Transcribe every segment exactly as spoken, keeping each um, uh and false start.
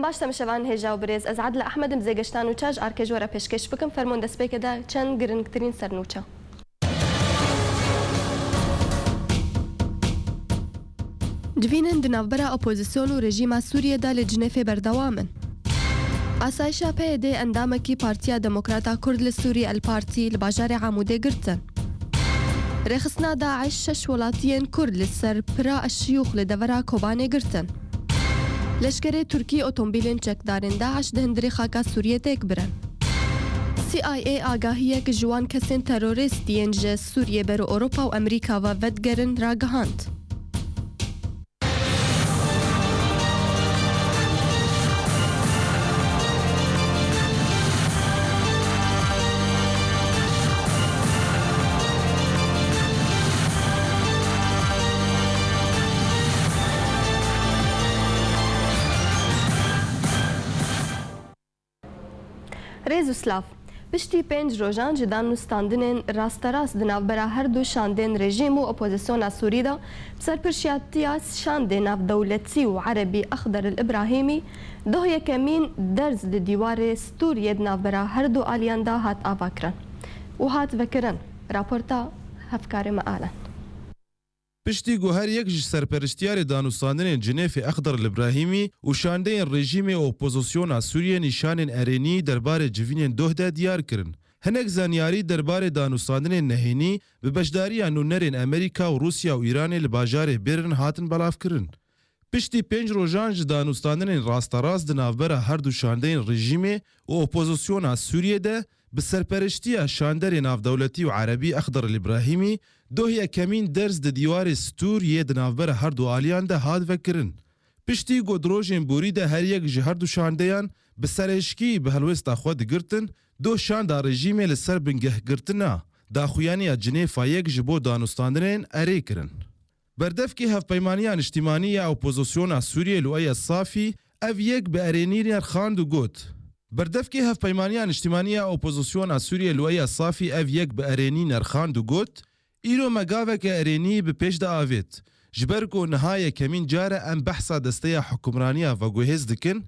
Baş temaşevan hêja û birêz, ez Adile Ehmed im, zêgeştan û çaş arkej we re pêşkêş bikim. Fermon destpêkê de çend giringtirîn sernûçe. Civînên di navbera opozîsyon û rejîma Sûriyê de li Cinêfê berdewam in. Asayişa P Y D endamekî Partiya Demokrata Kurd li Sûrî El Partî li bajarê Amûdê girtin. Rêxistina DAIŞ şeş welatiyên Kurd li ser pira Eşşiyûx li devera Kobanê girtin. Leşkerê Tirkî otomobîlên çekdarên DAIŞ di hundirê xaka Sûriyê têk birin. C I A agahiyek ji wan kesên terorîst yên ji Sûriyê ber Ewropa û Amerîka ve vedigerin ragihand. Rêz û silav. Piştî pênc rojan ji danûstandinên rasterast di navbera her du şandên rejîm û opozisyona Sûrî de, bi serpirşiyatiya şandê navdewletî û erebî Exder el Îbrahîmî, doh yekemîn derz li dîwarê stûr yê di navbera her du aliyan de hat avakirin û hat vekirin. Raporta hevkarê me Alen. Piştî ku her yek ji serperiştiyarê danûstandinên Cinêfê Exder el Îbrahîmî û şandeyên rejîmê û opozisyona Sûriyê nîşanên erênî derbarê civînên doh de diyar kirin, hinek zanyarî derbarê danûstandinên nehênî bi beşdariya nûnerên Amerîka û Rûsya û Îranê li bajarê Bêrin hatin belavkirin. Piştî pênc rojan ji danûstandinên rasterast di navbera her du şandeyên rejîmê û opozisyona Sûriyê de, bi serperiştiya şanderê navdewletî û erebî Exder el Îbrahîmî, doh yekemîn derz di dîwarê stûr yê di navbera her du aliyan de hat vekirin. Piştî ku di rojên borî de her yek ji her du şandeyan bi serhişkî bi helwêsta xwe digirtin, doh şanda rejîmê li ser bingehgirtina daxuyaniya Cinêfa yek ji bo danûstandinên erê kirin. Berdevkê Hevpeymaniya Niştimanî ya Opozisyona Sûriyê Lueya Safî ev yek bi erênî nerxand û got, Berdevkê Hevpeymaniya Niştimanî ya Opozisyona Sûriyê Lueya Safî ev yek bi erênî nerxand û got, Îro me gaveke erênî bi pêş de avêt. Ji ber ku niha yekemîn car e em behsa desteya hukimraniya veguhêz dikin,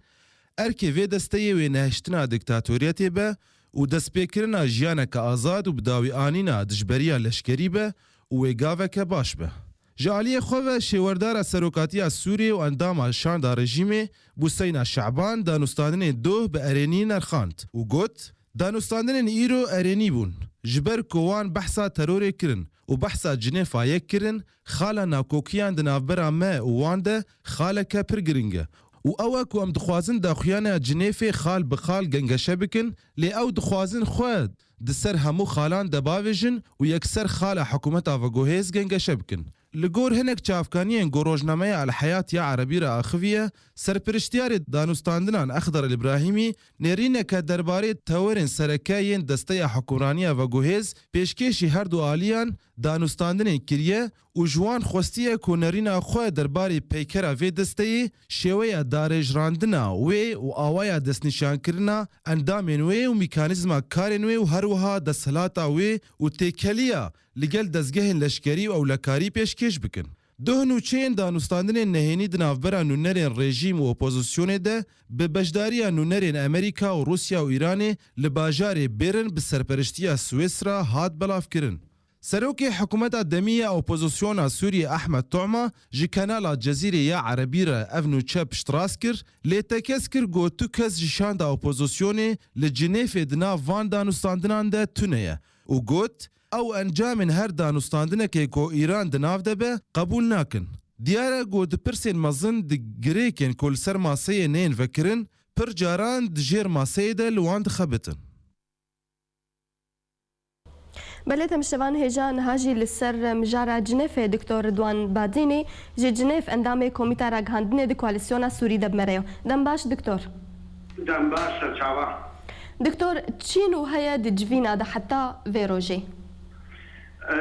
erkê vê desteyê wênehiştina diktatoriyetê be û destpêkirina jiyaneke azad û bi dawî anîna dijberiya leşkerî be û wê gaveke baş be. Ji aliyê xwe ve şêwerdara serokatiya Sûriyê û endama şanda rejîmê Buseyna Şaban danûstandinên doh bi erênî nerxand û got, Danûstandinên îro erênî bûn, ji ber ku wan behsa terorê kirin û behsa Cinêfa yek kirin, xala nakokiyan di navbera me û wan de xaleke pir giring e. Û ew e ku em dixwazin daxuyana Cinêfê xal bi xal gengeşe bikin, lê ew dixwazin xwe di ser hemû xalan de bavêjin û yekser xala hikûmeta veguhêz gengeşe bikin. Li gor hinek çavkaniyên ku rojnameya El Heyat ya Erebî re axiviye, serpiriştiyarê danûstandinan Exder El Îbrahîmî nêrîneke derbarê tewerên sereke yên desteya hukimraniya veguhêz pêşkêşî her du aliyan danûstandinên kiriye û ji wan xwestiye ku nerîna xwe derbarê peykera vê desteyê, şêweya darêjrandina wê û awaya destnîşankirina endamên wê û mîkanîzma karên wê û her wiha desthilata wê û têkeliya li gel dezgehên leşkerî û ewlekarî pêşkêş bikin. Duh nûçeyên danûstandinên nehênî di navbera nûnerên rejîm û opozisyonê de bi beşdariya nûnerên Amerîka û Rûsya û Îranê li bajarê Bêrin bi serperiştiya Swîsra hat belavkirin. Serokê hikûmeta demî ya opozisyona Sûriyê Ahmed Tu'ma ji kanala Cezîrê ya Erebî re ev nûçe piştrast kir, lê tekez kir ku tu kes ji şanda opozisyonê li Cinêfê di nav van danûstandinan de tune ye û got, Ew encamên her danûstandinekê ku Îran di nav de be, qebûl nakin. Diyar e ku di pirsên mezin, di girêkên ku li ser maseyê neyên vekirin, pir caran di jêr maseyê de li wan dixebitin. Belê, temşevan hêja niha jî li ser mijara Cinêfê Doktor Ridwan Badînî ji Cinêf endamê Komîta Ragihandinê di Koalîsyona Sûrî de bi me re ye. Dem baş, Doktor. Dem baş, serçava. Doktor, çi nû heye di civîna de heta vê rojê? E,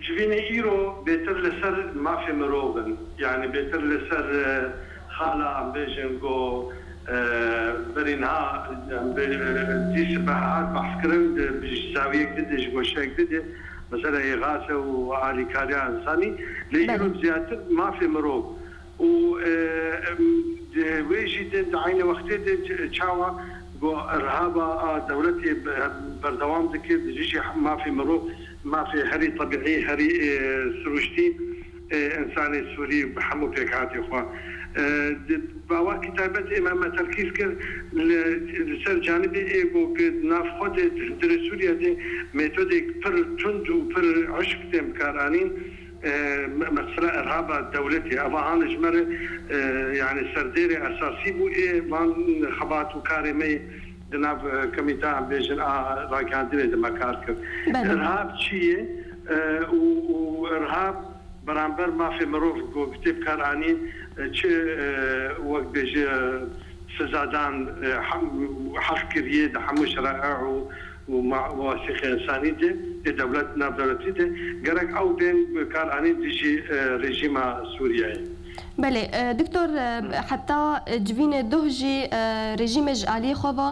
civînê îro bêtir li ser mafê mirov in. Yanî bêtir li ser, e, xala em bêjin ku, e, berî niha, em bê-, dî sibe hat behs kirin, di, ji zaviyek didê, ji goşeyek didê, mesela îxase û alîkariya însanî. Lê Belê. îro ziyadtir mafê mirov. Û, e, em, Di wê jî din, di eynî wextê de ç-, çawa ku irhaba a dewletê be-, berdewam dike, di dijî mafê mirov, mafê herî tebîî, herî, e, sirûştî, e, însanê Sûrî bi hemû pêkhatê xwe. E, di, bi awakî taybet ê me, me terkîz kir li, li ser canibê ê ku, ku di nav xwe de, di hundirê Sûriye de metodek pir tund û pir hişk tên bikaranîn. E, me-, mesela irhaba dewletê, eva han ji me re, e, yani serdêrê esasî bû ê van xebat û karê me di nav, e, komîta, em bêjin, a ragihandinê de me kar kir. Belê. Irhab çi ye? E, û, û irhab beramber mafê mirov ku tê bikaranîn, e, çi, e, wek bêje, e, sizadan, e, hem, heq kiriye di hemû şerai'a û û ma-, mewasîqê însanî de, ê dewlet, navdewletî de, gerek ew bên bikaranîn dijî, e, rejîma Sûriyeyê. Belê, e, doktor, e, heta civînê doh jî, e, rejîmê ji aliyê xwe ve,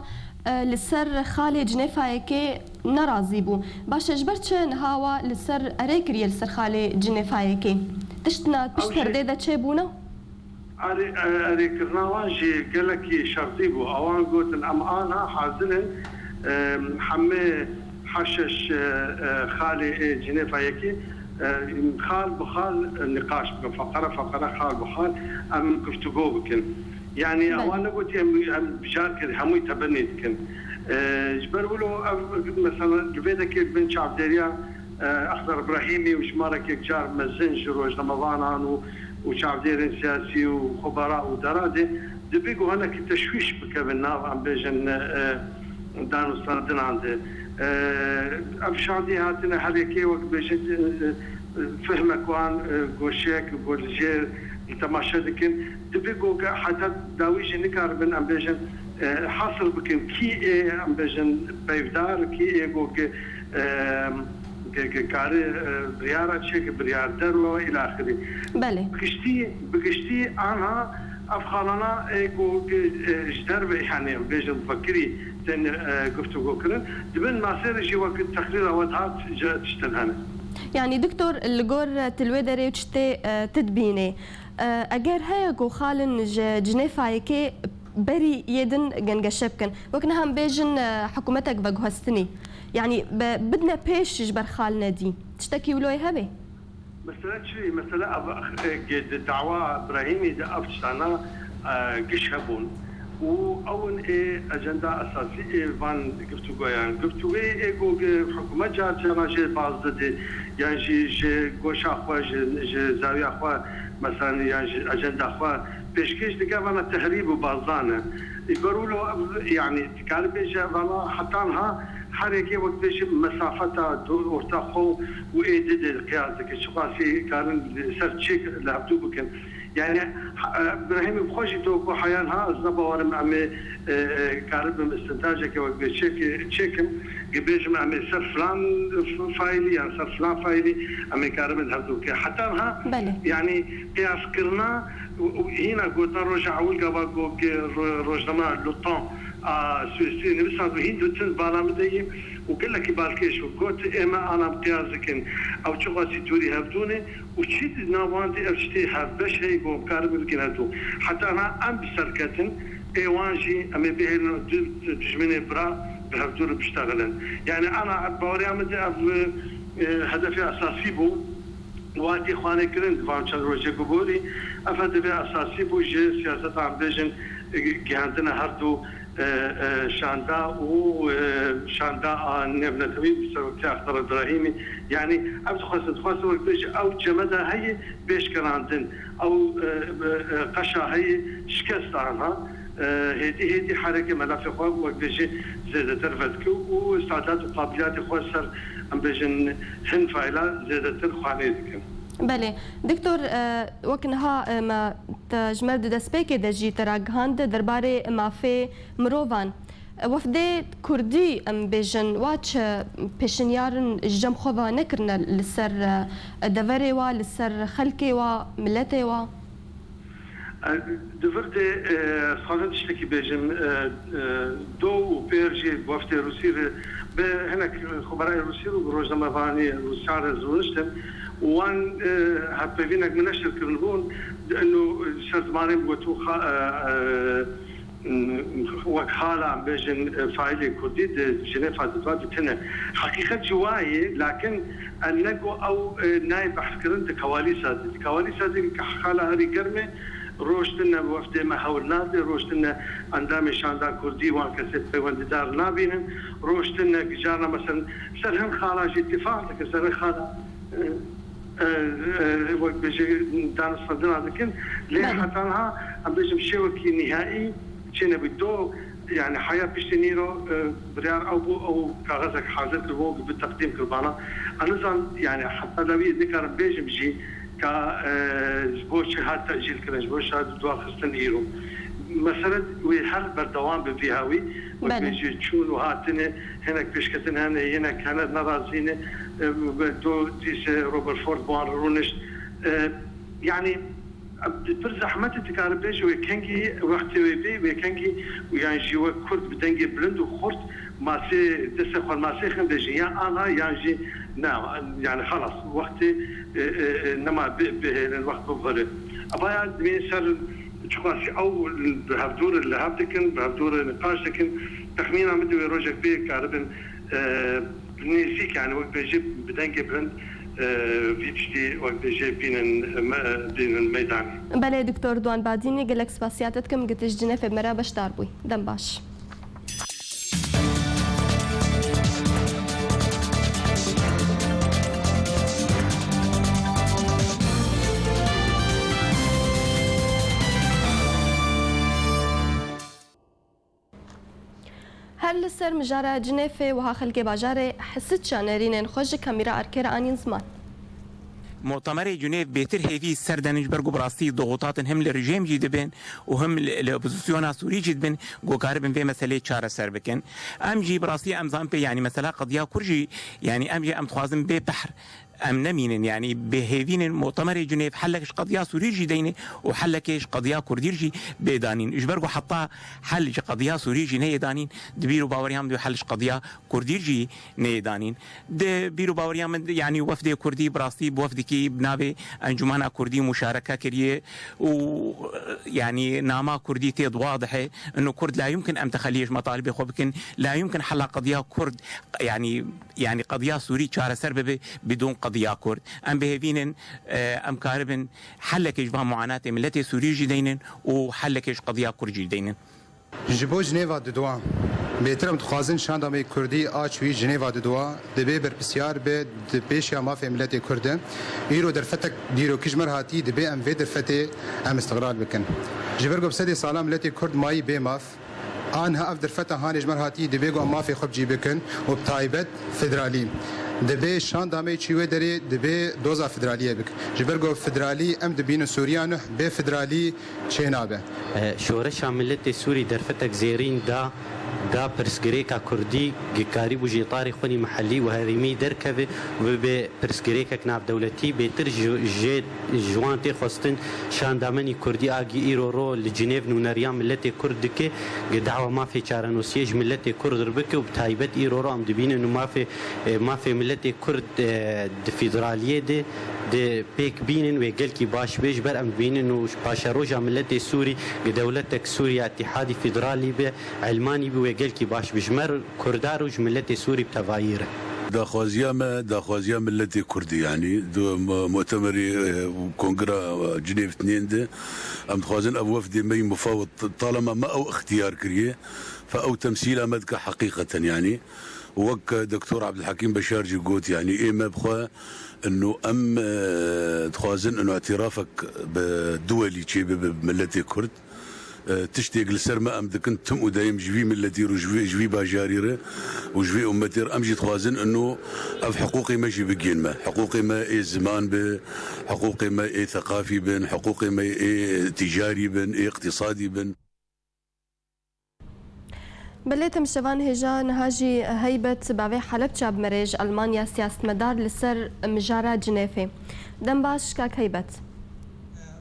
e, li ser xalê Cinêfayekê nerazî bû. Baş e, ji ber çi niha wa li ser erê kiriye li ser xalê Cinêfayekê? Tiştna pişt perdê de çêbûna? Erê-, e-, erêkirina wan jî gelekî şertî bû. Ewan gotin, em ana hazir in, e, hemê heşeş, e, e, xalê ê Cinêfa yekê, e, xal bi xal nîqaş bikin, feqere feqere, xal bi xal em guftûgo bikin. Yanî ewan negotiye em, em bijar kir, hemûyî tebenî dikin. E, ji ber wilo ev, mesela, li vê dekê li bin çavdêriya, e, Exder Brahîmî û jimarekek car mezin ji rojnamevanan û û çavdêrên siyasî û xwebera û dara de, dibê ku hinekî teşwîş bikevin nav, em bêjin, e, danûstandinan de. E, ev şandî hatine her yekê wek bêjin, e, e, fihmek wan, e, goşek, ku li jêr temaşe dikin. Dibê ku heta dawî jî nikaribin, em bêjin, e, hasir bikin, kî ê, em bêjin, peyvdar, kî ê ku, e, Ge-, ge-, kare, e, biryara çêke, biryar derve, îlaxirî. Belê. Bi giştî, bi giştî anha ev xalana, e, ku, e, ji derve, yani, em bêjin, vekirî tên, e, guftûgo kirin. Di bin masê de jî wek teqrîra we dihat, ji tiştin hene. Yani, doktor, li gor, e, tu li wê derê û tiştê, e, tu dibînê. E, eger heye ku xalin ji Cinêfayekê berî yê din gengeşe bikin. Wek niha em bêjin, e, hikûmetek veguhestinî. Yanî be-, bidine pêş ji ber xal nedî. Tiştekî wilo yê hebe? Mesele çi? Mesele ev, e, ge-, di dawa Brahîmî de ev tiştana, e, giş hebûn. Û ew in ê ajenda esasî ê van guftûgoyan. Guftûgoyê ê ku ge-, hikûmet car caran jê baz dide, yan jî ji goşa xwe, ji, ji zawiya xwe, meselen, yan ji ajenda xwe pêşkêş dike, vana tehrîb û bazdan e. Î ber wilo, yanî, dikare bêje, vana heta niha her yekê wek bêje mesafeta do-, orta xwe û ê dide qiyas dike. Çiqasî karin li ser çêk li hevdû bikin. Yani, ha, e, Brahîmî bi xwe jî do ku heya niha ez ne bawerim em ê, e, e, karibim istintajeke wek bê çêk-, çêkim, dibêjim em ê ser filan f-, faîlî yan ser filan faîlî em ê karibin hevdû bike. Heta niha, Belê. yani, qiyaskirina û, û hîna gotina roja ewil gava ku, ku ro-, rojnama Le Temps a Swêsiyê nivîsand û hîn du tin bala min de yî û gelekî balkêş bû. Got, ê me ana em qiyas dikin. Ew çiqasî dûrî hevdû ne, û çi di nav wan de ev tiştê hevbeş heye ku em karibin bikin hevdû. Heta niha em bi ser ketin, ê wan jî em ê bihêlin du dijminê bira bi hevdû re biştexilin. Yani ana baweriya min de ev, e, hedefê esasî bû. Watê xwanê kirin di van çend rojê ku borî, ev hedefê esasî bû ji siyaseta em bêjin, e, gihandina her du e, e, şanda û, e, şanda a nêvnetewî bi seroktiya Exder Îbrahîmî. Yanî ev dixwestin, dixwestin wek bêje ew cemeda heye bê şikandin, ew, e, e, e, qeşa heye şikest anha. E, hêdî hêdî herêkê melafê xwe wek bêje zêdetir vedike û îstidat û qabiliyatê xwe ser, em bêjin, hin fayla zêdetir xwanê dikin. Belê. Doktor, e, wek niha, e, me te ji me di destpêkê de jî te ragihand derbarê mafê mirovan. Wefdê Kurdî, em bêjin, wa çi pêşinyar in ji cem xwe ve nekirine li ser, e, deverê wa, li ser xelkê wa, miletê wa? Di vir de, e, ez dixwazim tiştekî bêjim, e, e, do û pêr jî bi wefdê Rûsî re, bi hinek xeberayê Rûsî re û bi rojnamevanê Rûsya re rûniştim û wan, e, hevpeyvînek min neşir kiribûn, ino ser zimanê min got û xa-, e, e, wek xala, em bêjin, e, faîlê kurdî di Cinêfa di dua di tune. Heqîqet jî wa ye, lakin e, ne ku ew, e, nayê behskirin di Kawalîsa de. Di Kawalîsa de xala herî germ e, roj tune wefdê me hewl nade, roj tune endamê şanda kurdî wan kesê peywendîdar nabînin, roj tune carna, meselen, ser hin xala jî îtîfaq dikin, ser hin xala, e, e, e, wek bêje danûstandina dikin. Lê Belê. Heta niha, em bêjim, şêwekî nîhaî çênebû. Do, yani, heya piştî nîro, e, biryar ew bû, ew kaxezek hazir kiribû, bi teqdîm kiribana. Ez nizam, yani, heta lewî nikarim bêjim jî ka, e, ji bo çi hat tecîl kirin, ji bo çi hat duaxistin îro. Mesele wê her berdewam bi vî hawî, wek Belê. bêjî çûn û hatinê, hinek pêşketin hene, hinek hene nerazî ne, e, do dîse Robert Ford bi wan rûnişt. E, yani, Em, pir zehmet e, dikare bêje wê kengî wextê wê bê, wê kengî û yan jî wek Kurd bi dengê bilind û xurt masê, destê xwe masê xin bêjin, ya ana yan jî na, yani xelas, wextê, e, e, e, nema bi-, bihêlin, wext bibire. Eva ya divê ser çiqasî ew bi hevdû re li hev dikin, bi hevdû re niqaş dikin. Texmîna min di wê rojek bê karibin, e, Nêzîk, yani wek bêje bi dengê bilind, e, vî tiştî wek bêje bînin, me-, bînin meydanê. Belê, Doktor Duan Badînî, gelek spasiya te dikim, gotî ji Cinêfê bi me re beşdar bûyî. Dem baş. Her li ser mijara Cinêfê wiha xelkê bajarê Hisiçya nêrînên xwe ji kamîra erkê re anîn ziman. Mutemerê Cinêv bêtir hêvî ser denin ji ber ku bi rastî doxutatin him li rejîm jî dibin û him li, li opozisyona Sûrî jî dibin ku karibin vê meseleyê çareser bikin. Em jî bi rastî em zan pê, yanî mesela qediya Kurd jî, yanî em jî em dixwazin bê behr Em nemînin, yanî bi hêvînin mutemerê Cinêv helek ji qediya Sûrî jî deyne û helekê ji qediya Kurdî jî bê danîn. Ji ber ku heta hel ji qediya Sûrî jî neyê danîn, di bîr û baweriya min de hel ji qediya Kurdî jî neyê danîn. Di bîr û baweriya min de, yanî wefdê Kurdî bi rastî bi wefdekî bi navê Encûmena Kurdî muşareke kiriye û, yanî nama Kurdî tê di wadihe. Ino Kurd la yumkin em texeliyê ji metalibê xwe bikin, la yumkin hela qediya Kurd, yanî Yanî qediya Sûrî çareser bibe bidûn qediya Kurd. Em bi hêvînin, e, em karibin helekê ji van muanatê miletê Sûrî jî deynin û helekê ji qediya Kurd jî deynin. Ji bo Cinêva di dua. Bêtir em dixwazin şanda me Kurdî a çûyî Cinêva di dua, divê berpirsiyar be di pêşiya mafê miletê Kurd de. Îro derfetek dîrokî ji me re hatî, divê em vê derfetê em îstiqlal bikin. Ji ber ku bi sedê salan miletê Kurd mayî bê maf, Aniha ev derfeta hanê ji me re hatî, divê ku em mafê xwe bi cî bikin û bi taybet federalî. Divê şanda me çî wê derê, divê doza federaliyê bik. Ji ber ku federalî em dibînin Sûriya nuh bê federalî çênabe. E, şoreşa miletê Sûrî derfetek zêrîn da, da pirsgirêka Kurdî, ku karîbû ji îtarê xwe nî mihellî û herêmî derkeve û bibe pirsgirêkek navdewletî. Bêtir ji, jê, ji wan tê xwestin şanda me nî Kurdî a gî îro ro li Cinêv nûneriya miletê Kurd dike, gi dawa mafê çarenûsiyê ji miletê Kurd re bike û bi taybet îro ro em dibînin û mafê, e, mafê miletê Kurd, e, di federaliyê de, di pêk bînin wê gelkî baş bê, ji ber em dibînin û paşeroja miletê Sûrî gi dewletek Sûriya îtîhadî federalî be, elmanî be wê gelkî baş be. Ji me re Kurda re û ji miletê Sûrî bi tevayî re. Daxwaziya me, daxwaziya miletê Kurdî, yanî di mu-, mutemerê, e, kongra, e, Cinêv tinên de, em dixwazin ev wefdê me yî mufawit, talema me ew ixtiyar kiriye, fe ew temsîla me dike heqîqeten, yanî wek, e, Doktor Abdulhakim Beşar jî got, yanî ê me bi xwe ino em, e, dixwazin ino îtirafek bi duwelî çêbibe bi miletê Kurd. E, tiştêk li ser me em dikin tim û dayim ji vî miletî re, ji vî, ji vî bajarî re û ji vî ummetê re. Em jî dixwazin ino ev hiqûqê me jî bigihîn me. Hiqûqê me ê ziman be, hiqûqê me ê theqafî bin, hiqûqê me ê tîcarî bin, ê iqtîsadî bin. Belê, temaşevan, hêja niha jî Heybet bavê Helebça bi me re ji Elmanya siyasetmedar li ser mijara Cinêfê. Dem baş, kak Heybet.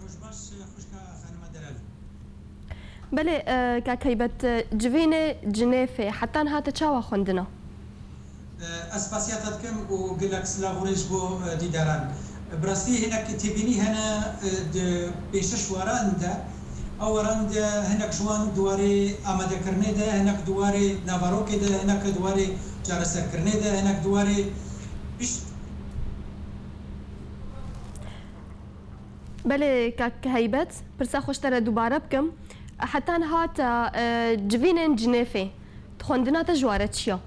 Roj baş, xwişka xanima delal. Belê, e, kak Heybet, e, civînê Cinêfê heta niha te çawa xwendina? Ez spasiya te dikim û gelek silav û rêz ji bo, e, dîdaran. Bi rastî hinek têbînî hene, e, di pêşeş waran de. Ew waran de hinek ji wan di warê amadekirinê de, hinek di warê naverokê de, hinek di warê çareserkirinê de, hinek di warê pişt Belê kak Heybet, pirsa xwe ji te re dubare bikim. Heta niha te, e, civînên Cinêfê, xwendina te ji ware çi ya?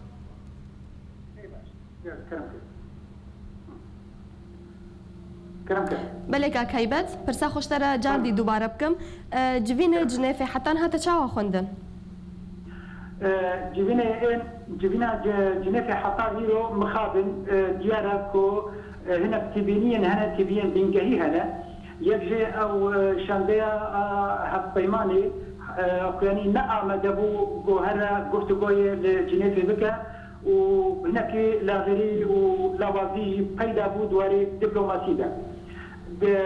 Belê kak Heybet, pirsa xwe ji te re cardî dubare bikim. E, civînê Cinêfê heta niha te çawa xwendin? E, civînê ên, civîna ci-, Cinêfê heta îro mixabin, e, diyar e ku, e, hinek têbîniyên hene, têbiyên bingehî hene. Yek jê ew, e, şandeya, e, hevpeymanê, e, ku yanî neamade bû ku here guftûgoyê li Cinêfê bike û hinekî laxirî û lawazî jî peyda bû di warê diplomasî de. Di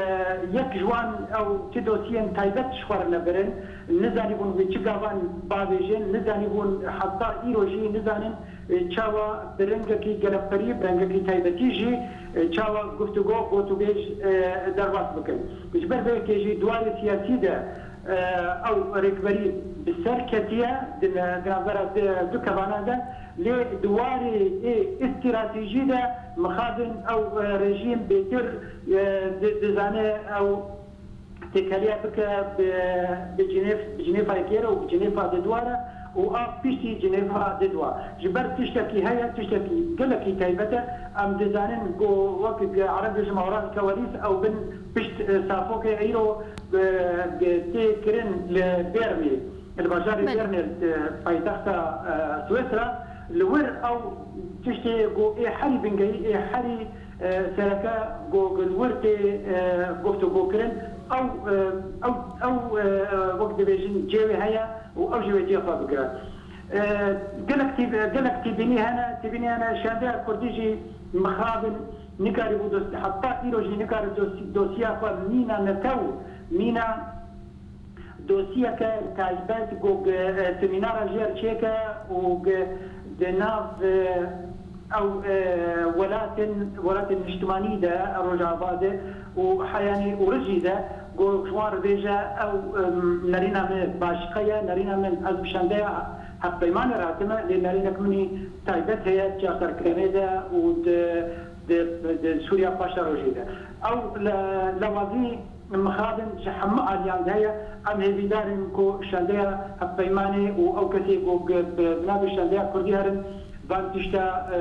yek ji wan ew ti dosiyên taybet ji xwe re nebirin, nizanîbûn wê çi gavan bavêjin, nizanîbûn heta îro jî nizanin, e, çawa bi rengekî gelekperî, bi rengekî taybetî jî, e, çawa guftûgo, gotûbêj, e, derbas bikin. Ji ber vê yekê jî di warê siyasî de, e, ew rêkberî bi ser ketiye di ne-, di navbera di du kevana de, lê di warê ê stratejî de mixabin ew, e, rejîm bêtir, e, di-, dizane ew têkeliya bike bi, bi Cinêf-, bi Cinêfa yekê re û bi Cinêfa di dwa re û a piştî Cinêfa di dwa. Ji ber tiştekî heye, tiştekî gelekî taybet e. Em dizanin ku wek Ereb dibêjin ma weral kewerîs ew bin pişt, e, safokê îro, e, tê kirin li Bernê, li bajarê Belê. Bernê, e, paytexta, e, Swêsra. Li wir ew tiştê ku ê herî bingehî, ê herî, e, sereke ku li wir tê, e, guftûgo kirin, ew, e, ew, ew, e, wek dibêjin cê wê heye û ew jî wê cê xwe bigire. E, gelek tî-, gelek tîbînî hene, tîbînî hene, şendeya kurdî jî mixabin nikarîbû dos-, heta îro jî nikare dos-, dosiya xwe mîna netew, mîna dosiyeke taybet ku, e, semînara jê re çêke û, e, di nav, e, ew, e, welatên, welatên niştimanî de, Rojava de û heyanî û rijî de, ku ji wan re bêje ew, e, nerîna min başqe ye, nerîna min, ez bi şendeya hevpeymanê re hatime, lê nerînek min î taybet heye di çareserkirinê de û di, di, di Sûriya paşerojê de. Ew le-, lawazî mixabin ji hemû aliyan de heye. Em hêvîdar in ku şendeya hevpeymanê û ew kesê ku bi, bi navê şendeya kurdî herin, van tişta, e,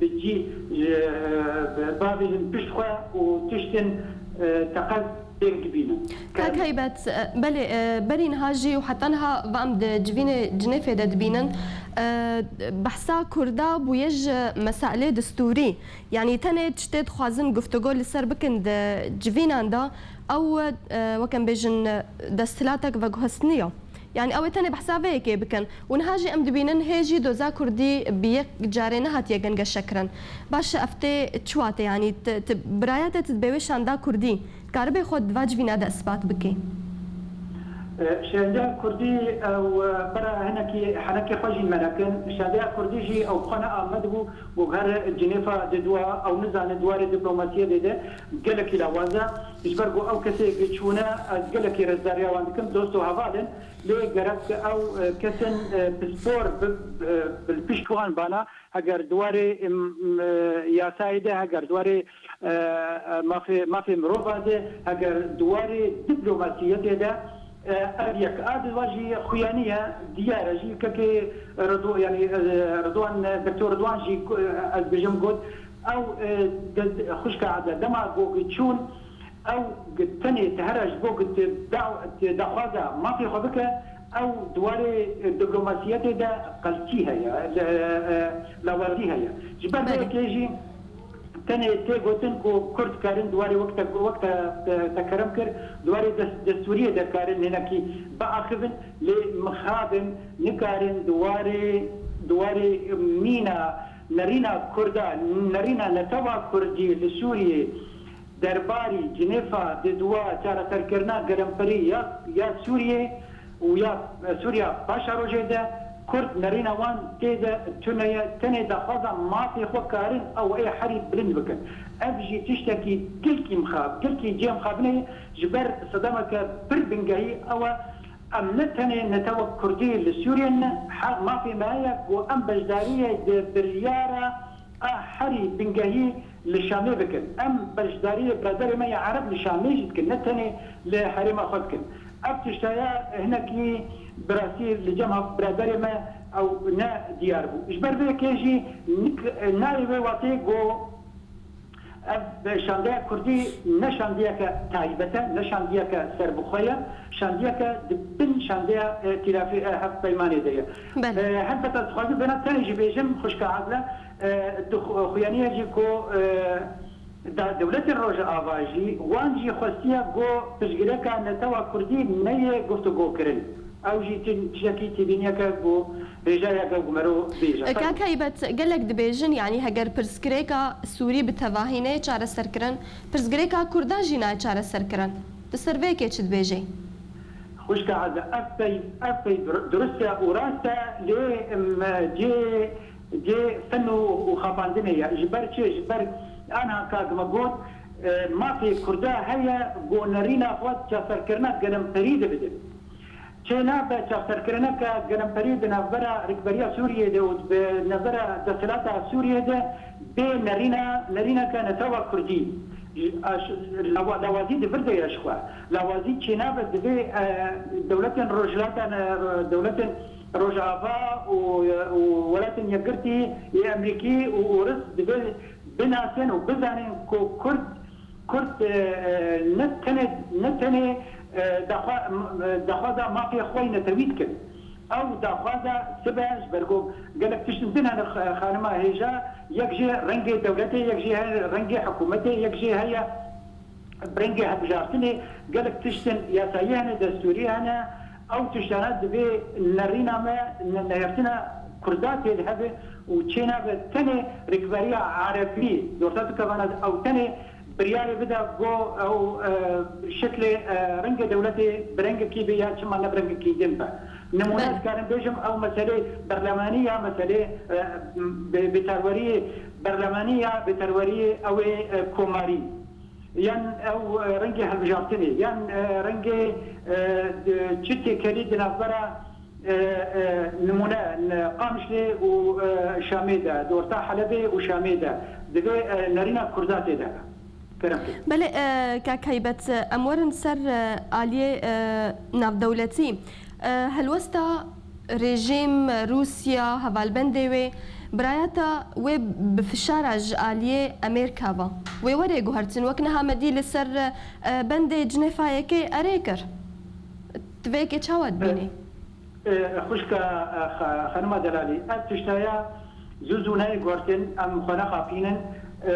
bi cî, e, bavêjin pişt xwe û tiştin, e, teqez têk dibînin. Kak Heybet, e, belê, e, berî niha jî û heta niha va em di civînê Cinêfê de dibînin, e, behsa Kurda bûye ji meselê distûrî. Yanî tenê tiştê dixwazin guftûgo li ser bikin di civînan de, ew, e, wek em bêjin, desthilatek veguhestiniya. Yanî ew ê tenê behsa vê yekê bikin. Û niha jî em dibînin hê jî doza kurdî bi yek carê nehatiye gengeşekirin. Baş e, ev tê çi watê? Yanî ti, ti biraya te ti dibê wê şanda kurdî, dikaribê xwe di va civîna de isbat bikê? E, şendeya kurdî ew, e, bera hinekî, henekê xwe jî merekin. Şendeya kurdî jî ew bi xwe neamedibû. Û her Cinêfa di dua, ew nizane di warê diplomasiyê de de gelekî lawaz e. Ji ber ku ew kesê ku çûne, ez gelekî rêzdariya wan dikim, dost û heval in. Lê gerek ew, e, kesin, e, pispor bi, e, bi pişt wan bana, heger di warê, em, e, yasayê de, heger di warê, e, e, mafê, mafê mirova de, heger di warê diplomasiyetê de, E, ev yek. A diva jî xuyanî ye, diyar e jî. Kekê Ridw-, yanî, e, Ridwan, e, Doktor Ridwan jî, e, ez bêjim got, ew, e, de, de, xwişka Ede, dema ku çûn, ew tenê ti here ji bo ku ti da-, ti daxwaza mafê xwe bike, ew di warê, e, diplomasiyetê de qeltî heye, e, e, lawazî heye. Ji ber vê Belê. yekê jî, Tenê tê gotin ku Kurd karin di warê wek te, wek te, te, te kerem kir, di warê des-, destûriyê de karin hinekî biaxivin, lê mixabin nikarin di warê, di warê mîna nerîna Kurda, nerîna netewa Kurdî li Sûriyê derbarî Cinêfa di dua çareserkirina gelemperî ya, ya Sûriyê, û ya Sûriya Paşa Rojê de Kurd nerîna wan tê de tune ye, tenê daxwaza mafê xwe karin ew ê herî bilind bikin. Ev jî tiştekî gilkî mixab, gilkî cê mixabinê ye, ji ber sedemeke pir bingehî ew e, em ne tenê netewa Kurdî li Sûriyê ne, he-, mafê me heye ku em beşdariyê di biryara a herî bingehî li Şamê bikin. Em beşdariyê biraderê me ya Ereb li Şamê jî dikin, ne tenê li herêma xwe dikin. Ev tiştaya hinekî bi rastî li cem hav-, biraderê me ew ne diyar bû. Ji ber vê yekê jî nik-, nayê vê watê ku ev şandeya Kurdî ne şandiyeke taybet e, ne şandiyeke serbixwe ye, şandiyeke di bin şandeya, e, tîlafê, e, hevpeymanê de ye. Belê. E, helbet ez dixwazim vêna tenê jî bêjim, xwişka Adile, e, di xu-, xuyaniya jî ku, e, da dewletên Rojava jî, wan jî xwestiye ku pirsgirêka netewa Kurdî neyê guftûgokirin. Ew jî ti-, tiştekî têbîniyeke ku hêjayeke ku mero bêje. Kak Heybet, gelek dibêjin, yanî heger pirsgirêka Sûrî bi tevahî neyê çareserkirin, pirsgirêka Kurdan jî nayê çareserkirin. Di ser vê yekê çi dibêjî? Xwişka Eze, ev pey, ev pey dur-, durust e û rast e, lê, em, cê, cê fen û, û xapandinê ye. Ji ber çi? Ji ber anha ka me got, e, mafê Kurda heye ku nerîna xwe çaserkirina gelemperî de bidin. Çênabe çaserkirineke gelemperî di navbera rikberiya Sûriyê de û di navbera desthilata Sûriyê de bê nerîna, nerîneke netewa Kurdî. Ji, a, ji, lawa-, lawazî di vir de ye ji xwe. Lawazî çênabe divê, e, dewletên Rojhilata, e, dewletên Rojava û, û Welatên Yekgirtî yê Emerîkî û Ûris divê binasin û bizanin ku Kurd Kurd, e, e, ne tenê, ne tenê, e, daxwa-, m-, e, daxwaza mafê xwe yî netewî dikin. Ew daxwaza sibe ji ber ku gelek tiştin din hene, x-, xanima hêja, yek jê rengê dewletê, yek jê he-, rengê hikûmetê, yek jê heye bi rengê hilbijartinê, gelek tiştin yasayî hene, destûrî hene. Ew tiştana divê nerîna me, ne-, nehêrtina Kurda tê de hebe û çênabe tenê rikberiya Erebî di orta du kevana de ew tenê biryarê bide ku ew, e, şeklê, e, rengê dewletê bi rengekî be ya çima ne bi rengekî din be. Nimûne Belê. ez karim bêjim ew meselê berlemanî ya meselê, e, bê-, bêtarweriyê berlemanî ya bêtarweriyê ew ê, e, komarî. Yan ew, e, rengê hilbijartinê, yan, e, rengê, e, di, çi têkerî di navbera, e, e, nimûne, n-, Qamişlê û, e, Şamê de, di orta Helebê û Şamê de divê, e, nerîna Kurda tê de. Kerem ke. Belê, e, kak Heybet, em werin ser, e, aliyê, e, navdewletî. E, helwesta rejîm, Rûsya, hevalbendê wê, birayata wê bi fişara ji aliyê Amerîka ve. Wê were guhertin, wek niha me dî li ser, e, bendê Cinêfayekê erê kir. Tu vê yekê çawa dibînî? E, xwişka, e, xa-, xanima Delalî, ev tiştaya zû zû neyê guhertin, em xwe nexapînin. E,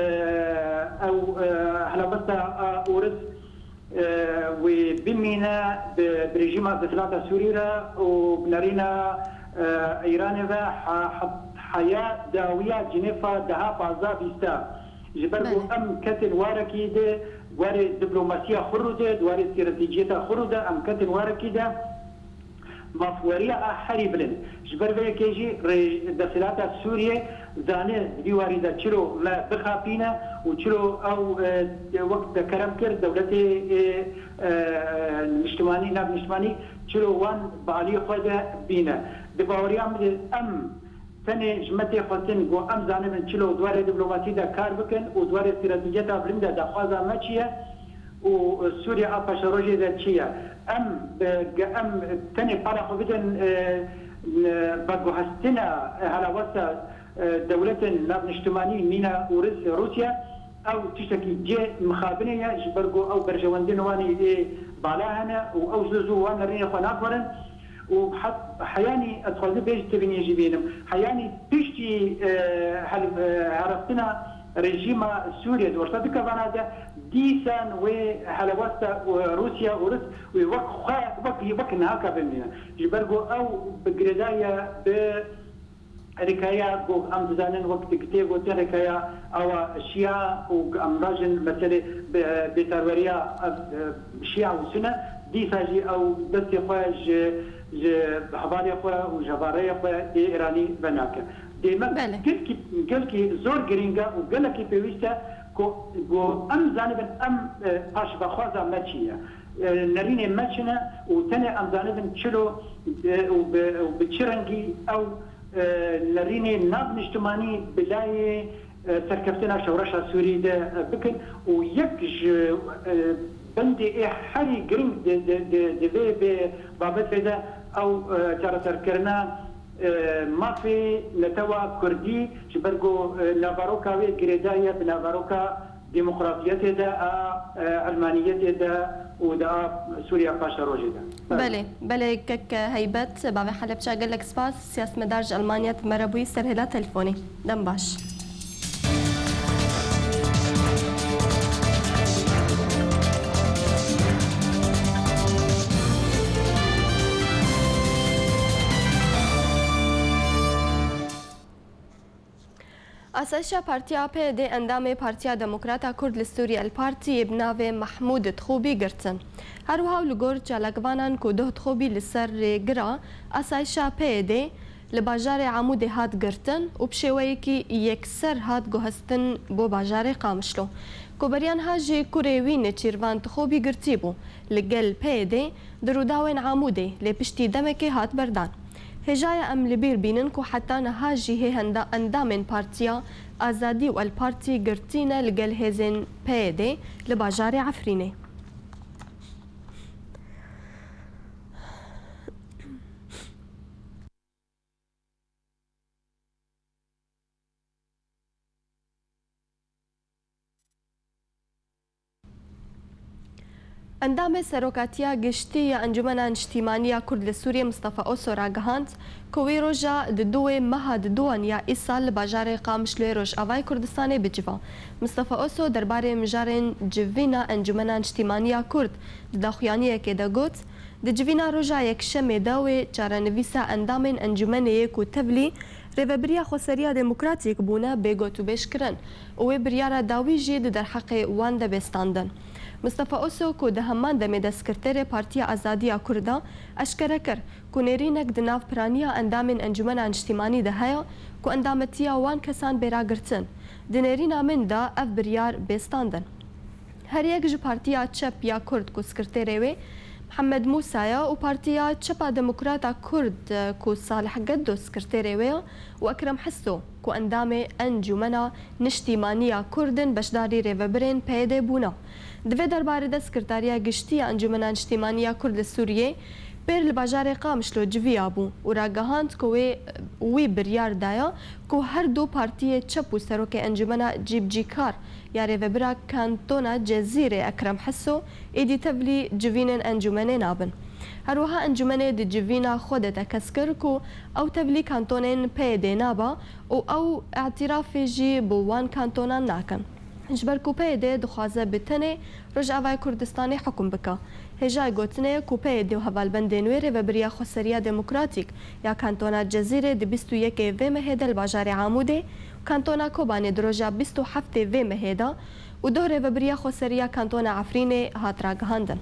ew, e, helabesta, e, Ûris, e, wê bimîne bi, bi rejîma desthilatê Sûrî re û bi nerîna, e, Îranê ve ha-, ha-, heya dawiya Cinêfa deha pazdeh bîsta. Ji ber ku Belê. em ketin warekî de, di warê diplomasiya xwe rû de, di warê stratejiyeta xwe rû de, em ketin warekî de, mafweriya a herî bilind. Ji ber vê yekê jî rê-, desthilatê Sûriyê zane di vî warî de çilo me bixapîne û çilo ew, e, wek te kerem kir, dewletê, e, e, niştimanî, navniştimanî çilo wan bi aliyê xwe de bîne. Di baweriya min de em tenê ji me tê xwestin ku em zanibin çilo di warê diplomasî de kar bikin û di warê stratejiyeta bilind de daxwaza me çi ye û Sûriya a paşerojê de çi ye. Em, e, ge-, em tenê pala xwe bidin, e, e, veguhestina, e, helawesta, e, dewletên navniştimanî mîna Ûris, Rûsya, ew tiştekî cê mixabinê ye, ji ber ku ew berjewendên wan ê bala hene û ew zû zû wan nerînê xwe naguherin. Û het-, heyanî ez dixwazim vê ji tevînê jî bînim. Heyanî piştî, e, hel-, e, hereftina rejîma Sûriyê di orta du kevana de dîsan wê helewesta, e, Rûsya, Ûris wê wek xwe, wek, wek niha ka bimîne. Ji ber ku ew bi girêdayî ye, bi rêkaya ku em dizanin wek tê gotin rêkaya awa Şîa û em rajin meselê bi, bêtarweriya, e, Şîa û Sune, Dîsa jî ew destê xwe ji, ji hevalê xwe û ji hevalrêyê xwe ê Îranî venake. Dê me Belê. gelkî, gelkî zor girîng e û gelekî pêwîst e ku, ku em zanibin em, e, paşvexwaza me çi ye. E, nerînê me çi ne û tenê em zanibin çilo, e, û bi, û bi çi rengî ew, e, nerînê nav niştimanî bi layê, e, serkeftina şewreşa Sûrî de, e, bikin û yek ji, e, bendê ê herî giring di, di, di, di vê, vê babetê de ew, e, çareserkirina, e, mafê netewa Kurdî ji ber ku, e, naveroka wê girêdayî ye bi naveroka demokrasiyetê de, a, e, elmaniyetê de û di a Sûriya paşerojê de. Belê, belê, kek Heybet, bavê Helebçe, gelek spas. Siyasetmedar ji Elmanya bi me re bûyî ser hêla telefonî. Dem baş. Asayişa Partiya P Y D endamê Partiya Demokrata Kurd li Sûriyê El Partiyê bi navê Mehmûd Dixûbî girtin. Her wiha û li gor çalakvanan ku doh Dixûbî li ser rêgira asayişa P Y D li bajarê Amûdê hat girtin û bi şêweyekî yekser hat guhestin bo bajarê Qamişlo. Ku beriya niha jî kurê wî Nêçîrvan Dixûbî girtî bû. Li gel P Y D di Rûdawên Amûdê lê piştî demekê hat berdan. Hêja ye em li bîr bînin ku heta niha jî hê henda endamên Partiya Azadî û El Partî girtî ne li gel hêzên P Y D li bajarê Efrînê. Endamê Serokatiya Giştî ya Encûmena Niştîmanî ya Kurd li Sûriyê Mistefa Oso ragihand ku wî roja di duwê meha diduwan ya îsal li bajarê Qamişloyê Rojavayê Kurdistanê biciva. Mistefa Oso derbarê mijarên civîna Encûmena Niştîmanî ya Kurd di daxuyaniyekê de got, Di civîna roja Yekşemê de wê çarenivîsa endamên encûmenê yê ku tevlî Rêvebiriya Xweseriya Demokratîk bûne bê gotûbêj kirin û wê biryara dawî jî di derheqê wan de bê standin. Mistefa Oso ku di heman demê de Sekreterê Partiya Azadiya Kurd e, eşkere kir ku nêrînek di nav piraniya endamên Encûmena Niştîmanî de heye ku endametiya wan kesan bê ragirtin. Di nêrîna min de ev biryar bê standin. Her yek ji Partiya Çep ya Kurd ku sekreterê wê Mihemed Mûsa ye û Partiya Çepa Demokrata Kurd, e, ku Salih Geddo sekreterê wê ye û Ekrem Hiso ku endamê Encûmena Niştîmanî ya Kurd in beşdarî rêvebirên P Y D bûne. Di vê derbarê de Sekretariya Giştî ya Encûmena Niştîmanî ya Kurd li Sûriyê pêr li bajarê Qamişlo civiyabû û ragihand ku wê, wî biryar daye ku her du partiyê çep û serokê encûmena cîbicîkar ya rêvebira Kantona Cezîrê Ekrem Hiso êdî tevlî civînên encûmenê nabin. Her wiha encûmenê di civîna xwe de tekez kir ku ew tevlî kantonên P Y D naba û ew îtirafê jî bi wan kantonan nakin. Ji ber ku P Y D dixwaze bi tenê Rojavayê Kurdistanê hukum bike. Hêjayê gotinê ye ku P Y D û hevalbendên wê Rêvebiriya Xweseriya Demokratîk ya Kantona Cezîrê di bîst û yekê vê mehê de li bajarê Amûdê û Kantona Kobanê di roja bîst û heftê vê mehê de û doh Rêvebiriya Xweseriya Kantona Efrînê hat ragihandin.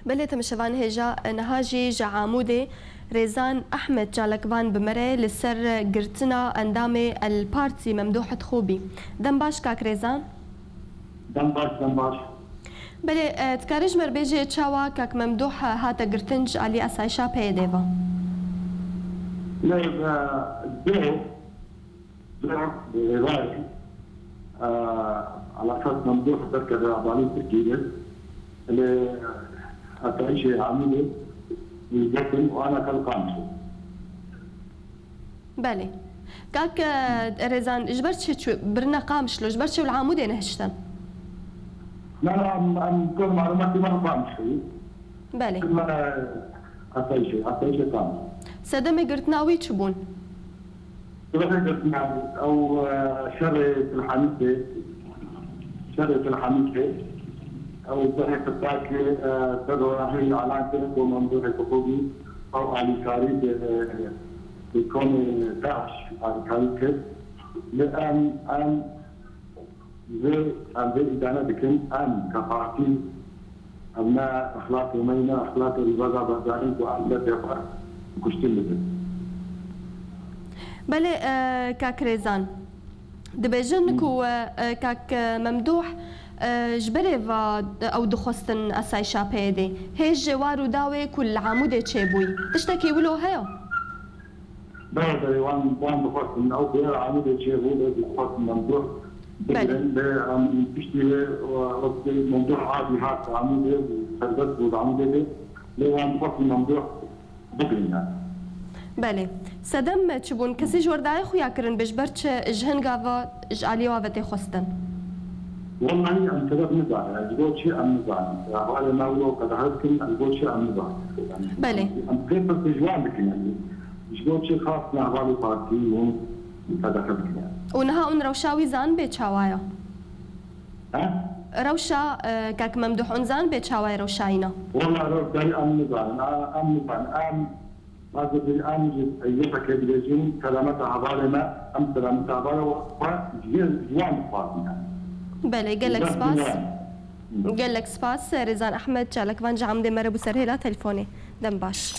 Belê, temaşevan, hêja niha jî ji Amûdê Rêzan Ehmed çalakvan bi me re li ser girtina endamê El Partî Memdûh Dixûbî. Dem baş, kak Rêzan. Dem baş, dem baş. Belê, e, dikarî ji me re bêjê çawa kak Memdûh hate girtin ji alî asayişa P Y D ve? Lê, e, dê, dê, e, vay, e, ala esas Memdûh derkeve abalî Tirkiyê, lê asayişê Amûdê girtin û ana kel Qamişlo. Belê. Kak, e, Rêzan, ji ber çi çû-, birine Qamişlo, ji ber çi li Amûdê nehiştin? Na, na, em, em kol malûmatê me li Qamişlo ye. Belê. Me, e, asayişê, asayişê Qamişlo. Sedemê girtina wî çi bûn? Sebebê girtina ew, e, şerê Til Hamîdê, şerê Til Hamîdê. Ew berê fitakê, e, ser ronahiyê îlan kir ku Memduh Hekûkî ew alîkarî bi, e, bi komê DAIŞ alîkarî kir. Lê em, em vê, em vê îdane dikin, em ke partî, ev ne exlaqê me, ne exlaqê rîveza Barzanî ku em destê xwe kuştin bidin. Belê, e, kak Rêzan. Dibêjin ku, e, e, kak, e, Memdûh, e, ji berê ve ew dixwestin asayişa P Y D'ê. Hêj war û dawê ku li Amûdê çêbûyî. Tiştekî wilo heye? Belê, belê, wan, wan dixwestin. Ew ku ya Amûdê çêbû, lê dixwestin Memdûh Belê. bigirin. Lê, em, piştî wê, e, wek Memdûh adî hat Amûdê û serbest bû di Amûdê de. Lê wan dixwestin Memdûh bigirîne. Belê. Sedem çi bûn? Kesî ji we re daye xuya kirin be ji ber çi ji hin gava ji aliyê we ve tê xwestin? Wellahî em sebeb nizanin. Ji bo çi em nizanin. Hevalê me wilo qedexe dikin, ji bo çi em nizanin. Belê. Em pê pirsê ji wan dikin, yanî. Ji bo çi xastin hevalê partî hûn qedexe bikin? Û niha hûn rewşa wî zanibê çawa ye? He? Rewşa, e, kak Memduh, hûn zanibê çawa ye rewşa wî ne? Wela rewşa wî em nizanin. A, em nizanin. Em, ez ê em ji Y P G dibêjin, selameta hevalê me, em selameta hevalê xwe ji, ji wan dixwazin. Belê, gelek Ji wan spas. Gelek spas. Rêzan Ehmed, çalakvan ji Amûdê me re bû ser hêla telefonê. Dem baş.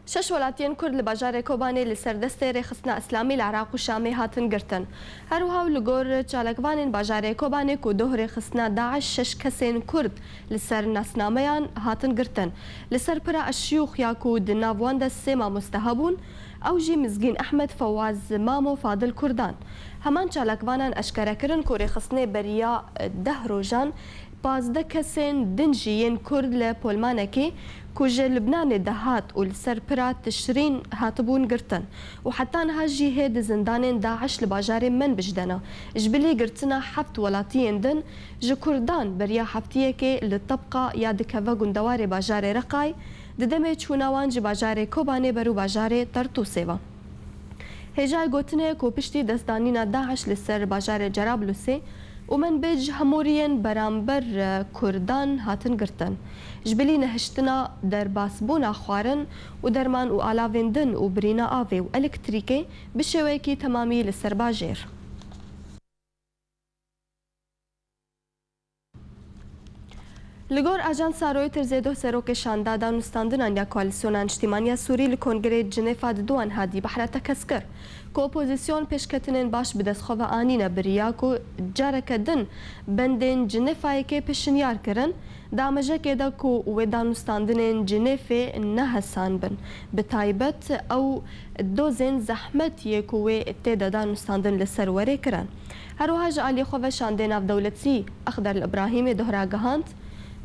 Şeş welatiyên Kurd li bajarê Kobanê li ser destê Rêxistina Îslamî li Iraq û Şamê hatin girtin. Her wiha û li gor çalakvanên bajarê Kobanê ku doh rêxistina DAIŞ şeş kesên Kurd li ser nasnameyan hatin girtin. Li ser pira Eşşiyûx ya ku di nav wan de sê mamoste hebûn, ew jî Mizgîn Ehmed, Fewaz Mamo, Fadil Kurdan. Heman çalakvanan eşkere kirin ku rêxistinê beriya deh rojan pazdeh kesên din jî yên Kurd li Polmanekê ku ji Libnanê dihat û li ser pira Tişrîn hatibûn girtin û heta niha jî hê di zindanên DAIŞ li bajarê Menbij de ne. Ji bilî girtina heft welatiyên din, ji Kurdan beriya heftiyekê li Tebqa ya dikeve gundewarê bajarê Reqay, di demê çûna wan ji bajarê Kobanê ber û bajarê Tertûsê ve. Hêjayê gotinê ku piştî destdanîna DAIŞ li ser bajarê Cerablusê û Menbij hemûriyên beramber, e, Kurdan hatin girtin. Ji bilî nehiştina derbasbûna xwarin û derman û alavên din û birîna avê û elektrîkê bi şêweyekî temamî li ser bajêr. Li gor Ajansa Reutersê doh serokê şanda danûstandinan ya Koalîsyona Niştîmaniya Sûrî li Kongreyê Cinêfa di duan hadî behra tekez kir ku opozîsyon pêşketinên baş bi dest xwe ve anîne, bi riya ku careke din bendên Cinêfayê kê pêşinyar kirin, di amejekê de ku wê danûstandinên Cinêfê nehesan bin, bi taybet ew dozên zehmet yê ku wê tê de danûstandin li ser werê kirin. Her wiha ji aliyê xwe ve şandê navdewletî Exder Îbrahîmê doh ragihand,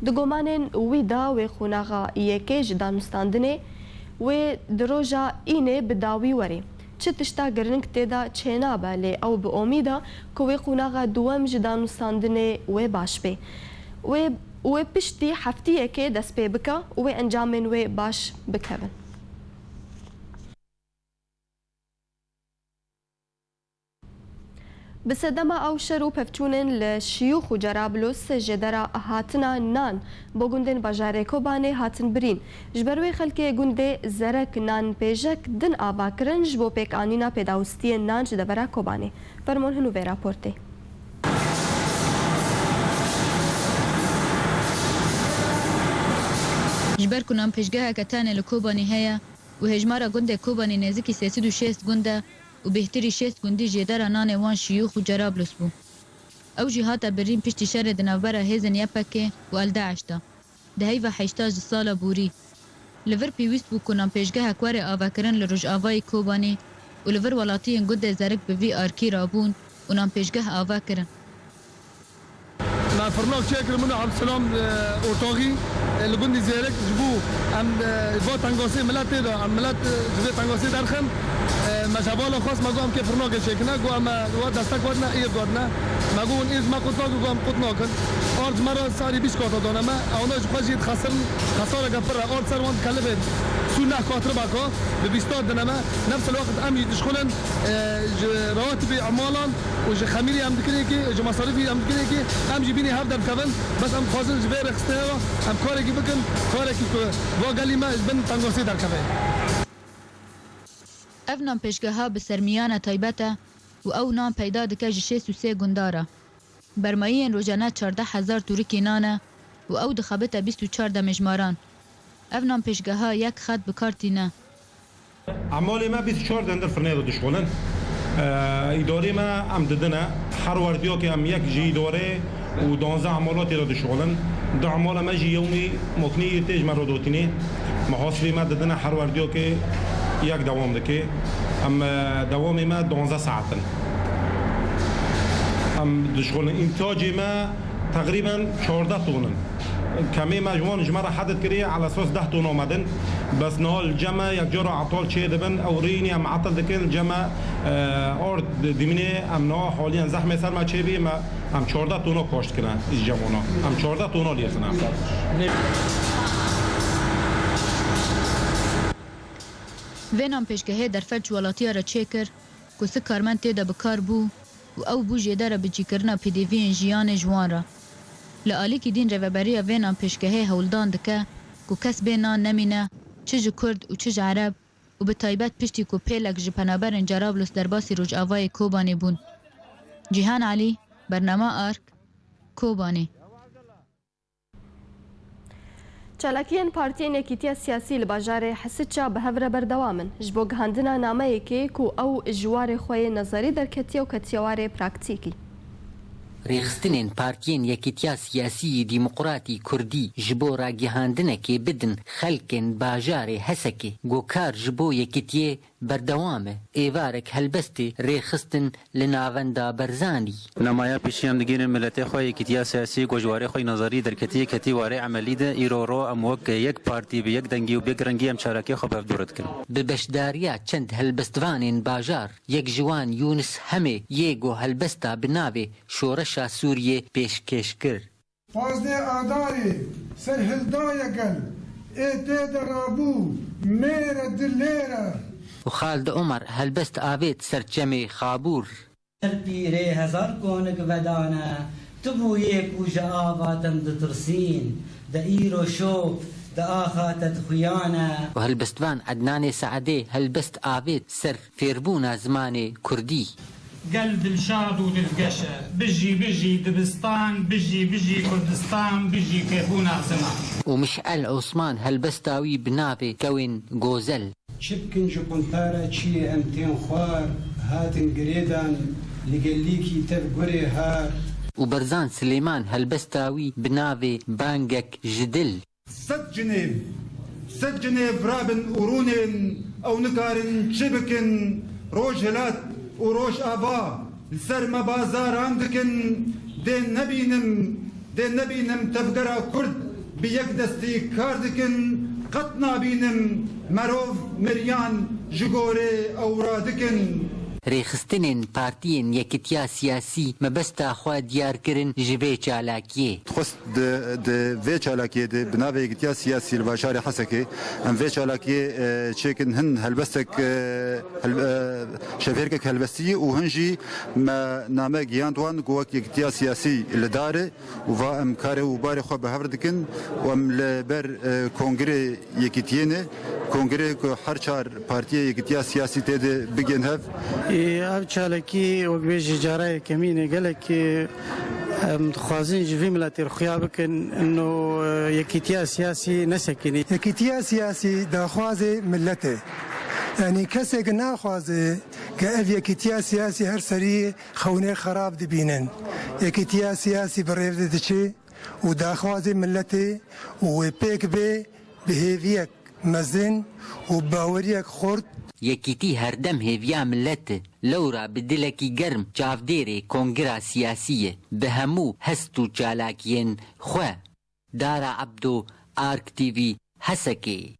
di gumanên wî de wê qonaxa yekê ji danûstandinê wê di roja înê bi dawî werê. Çi tişta girîng tê de çênabe, lê ew bi omîd e ku wê qonaxa duwem ji danûstandinê wê baş bê. Wê, wê piştî heftiyekê dest pê bike û wê encamên wê baş bikevin. Bi sedema ew şer û pevçûnên li Şiyûx û Cerablus jêdera hatina nan bo gundên bajarê Kobanê hatin birîn. Ji ber wê xelkê gundê Zerek nan pêjek din ava kirin ji bo pêkanîna pêdawistiyên nan ji devera Kobanê. Fermon hin û vê raportê. Ji ber ku nan pêşgeheke tenê li Kobanê heye û hejmara gundê Kobanê nêzikî sê sed û şêst gund e, û bêhtirî şêst gundî jêdera nanê wan Şiyûx û Cerablus bû. Ew jî hate birîn piştî şerê di navbera hêzên Y P G û El-DAIŞ de. Di heyva heştê ji sala borî. Li vir pêwîst bû ku nan pêşgehek were avakirin li rojavayê Kobanê û li vir welatiyên gundê Zerik bi vî arkî rabûn û nan pêşgeh ava kirin. Me firnak çêkir min û Ebdulselam, e, Ortaxî, e, li gundî Zêrik ji bo em, e, va tengasê miletê de, em milet, e, ji vê tengasê derxin, e, Me ji hevala xwest, me got em kê pirnakê çêkine, got em we destek wedine, îr wedine. Me got hûn îr ji me qut nakin, got em qut nakin. Ard ji me re sarî bîst kata dane me, ewna ji xwe jî dixesirin, xesareke pir e. Ard ser wan dikelifê sû neh kat ribeka, bi bîstar dine me. Nefs el weqt em jî dişxulin, e, ji rawatibê emalan û ji xemîrê em dikin êkê, ji mesarifî em dikin êkê, em jî bînî hev derdikevin. Bes em dixwazin ji vê rêxistinê re em karekî bikin, karekî ku va gelî me ji bin tengasiyê derkeve. Ev nanpêşgeha bi sermiyane taybet e û ew nan peyda dike ji şêst û sê gundara. Bermayiyên rojane çardeh hezar tûrikî nan e û ew dixebite bîst û çar demêjmaran. Ev nanpêşgeha yek xet bi kar tîne. Emalê me bîst û çar dendir firnê de dişxulin. Îdarê me em didine. Her werdiyakê em yek ji îdarê û danzdeh emalatê re dişixulin. Du emala me jî yewmî makîneyê tê ji me re dotînê. Mihasibê me didine her werdiyokê yek dewam dike. Em, e, dewamê me duwazdeh saet in. Em dişixulin. Întacê me teqrîben çardeh ton in. Kemê me ji wan ji me re hedit kiriye, ala esas deh ton amedin. Bes niha li cem me yek cara etal çê dibin, ew rînî em etil dikin, li cem me, e, ard dimînê em niha haliyen zehmê ser me çêbî, me Em çardeh tona kaş dikine ji cemana. Em çardeh tona lêxine. Vê nanpêşgehê derfet ji welatiya re çêkir ku sih karmend tê de bi kar bû û ew bû jêdera bicîkirina pêdiviyên jiyanê ji wan re. Li alîkî din rêveberiya vê nanpêşgehê hewldan dike ku kes bê nan nemîne, çi ji Kurd û çi ji Ereb, û bi taybet piştî ku pêlek ji penaberên Cerablus derbasî Rojavayê Kobanê bûn. Cîhan Elî, Bernama Ark, Kobanê. Çalakiyên partiyên Yekîtiya Siyasî li bajarê Hisiça bi hev re berdewam in, ji bo gihandina nameyekê ku ew ji warê xwe yê nezerî derketiye û ketiye warê praktîkî. Rêxistinên partiyên Yekîtiya Siyasî yê Demokratî Kurdî ji bo ragihandinekê bidin xelkên bajarê Hesekê, ku kar ji bo yekîtiyê berdewam e. Êvarek helbestê rêxistin li Navenda Barzanî. Namaya pêşî em digihînin miletê xwe, Yekîtiya Siyasî, ku ji warê xwe yê nezerî derketiye, ketî warê emelî de. Îro ro em wek yek partî bi yek dengî û bi yek rengî em çalakiyê xwe bi hev dû re dikin. Bi beşdariya çend helbestvanên bajar, yek ji wan Yûnis Hemê yê ku helbesta bi navê Şoreşa Sûriyê pêşkêş kir. Pazdeh Adarê serhildaye gel, ê tê de rabû mêre dilêre. Û Xald Omer helbest avêt ser çemê Xabûr. Ser pîrê hezar konik vedane, tu bûyê ku ji ava te em ditirsîn, de îro şo, de axa te dixuyane. Û helbestvan Ednanê Saedê helbest avêt ser fêrbûna zimanê kurdî. Gel dilşad û dilgeş e. Bijî, bijî dibistan, bijî, bijî Kurdistan, bijî fêrbûna ziman. Û Mişel Osman helbesta wî bi navê Kewên Gozel. Çi bikin ji quntara çiyê em tên xwar, hatin girêdan li gelîkî tev gurê har. Û Berzan Silêman helbesta wî bi navê Bangek ji Dil. Sed cinêv, sed cinêv rabin û rûnên, ew nikarin çi bikin, roj hilat û roj ava li ser me bazaran dikin, dê nebînim, dê nebînim tevgera Kurd bi yek destî kar dikin, qet nabînim merov miriyan ji gorê ew radikin. Rêxistinên partiyên Yekitiya Siyasî mebesta xwe diyar kirin ji vê çalakiyê. Dixwest di, di vê çalakiyê de bi navê Yekitiya Siyasî li bajarê Hesekê em vê çalakiyê, e, çêkin, hin helbestek, e, hel-, e, şevêrkek helbestî û hin jî me name gihand wan ku wek Yekitiya Siyasî li dar e û va em karê û barê xwe bi hev re dikin û em li ber, e, kongirê Yekîtiyê ne, kongirê ku her çar partiyê Yekîtiya Siyasî tê de bigên hev. Ê, ev çalakî wek bêjî cara yekemîn e, gelek, e, em dixwazin ji vî miletê re xuya bikin, ino, e, Yekîtiya Siyasî nesekinî. Yekîtiya Siyasî daxwazê milet e. Yanî kesek naxwaze ke ev Yekîtiya Siyasî her serî xewnê xerab dibînin. Yekîtiya Siyasî bi rêv de diçe û daxwazê miletê û wê pêk bê bi hêviyek mezin û baweriyek xurt. Yekîtî herdem hêviya milet e. Lewra bi dilekî germ çavdêrê kongira siyasî ye. Bi hemû hest û çalakiyên xwe. Dara Ebdo, Ark T V, Hesekê.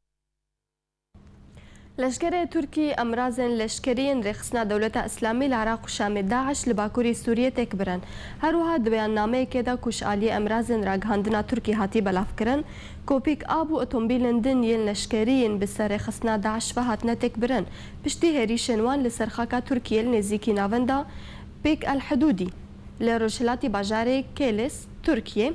Leşkerê Tirkî emrazên leşkerî yên Rêxistina Dewleta Îslamî li Iraq û Şamê DAIŞ li bakurî Sûriyê têk birin. Her wiha di beyannameyekê de ku ji aliyê emrazên ragihandina Tirkî hatî belavkirin, ku pîk ab û otomobîlên din yên leşkerî yên bi ser rêxistina DAIŞ ve hatine têk birin, piştî hêrîşên wan li ser xaka Tirkiyê li nêzîkî navenda Pîk El Hidûdî, li rojhilatî bajarê Kêlis, Tirkiyê,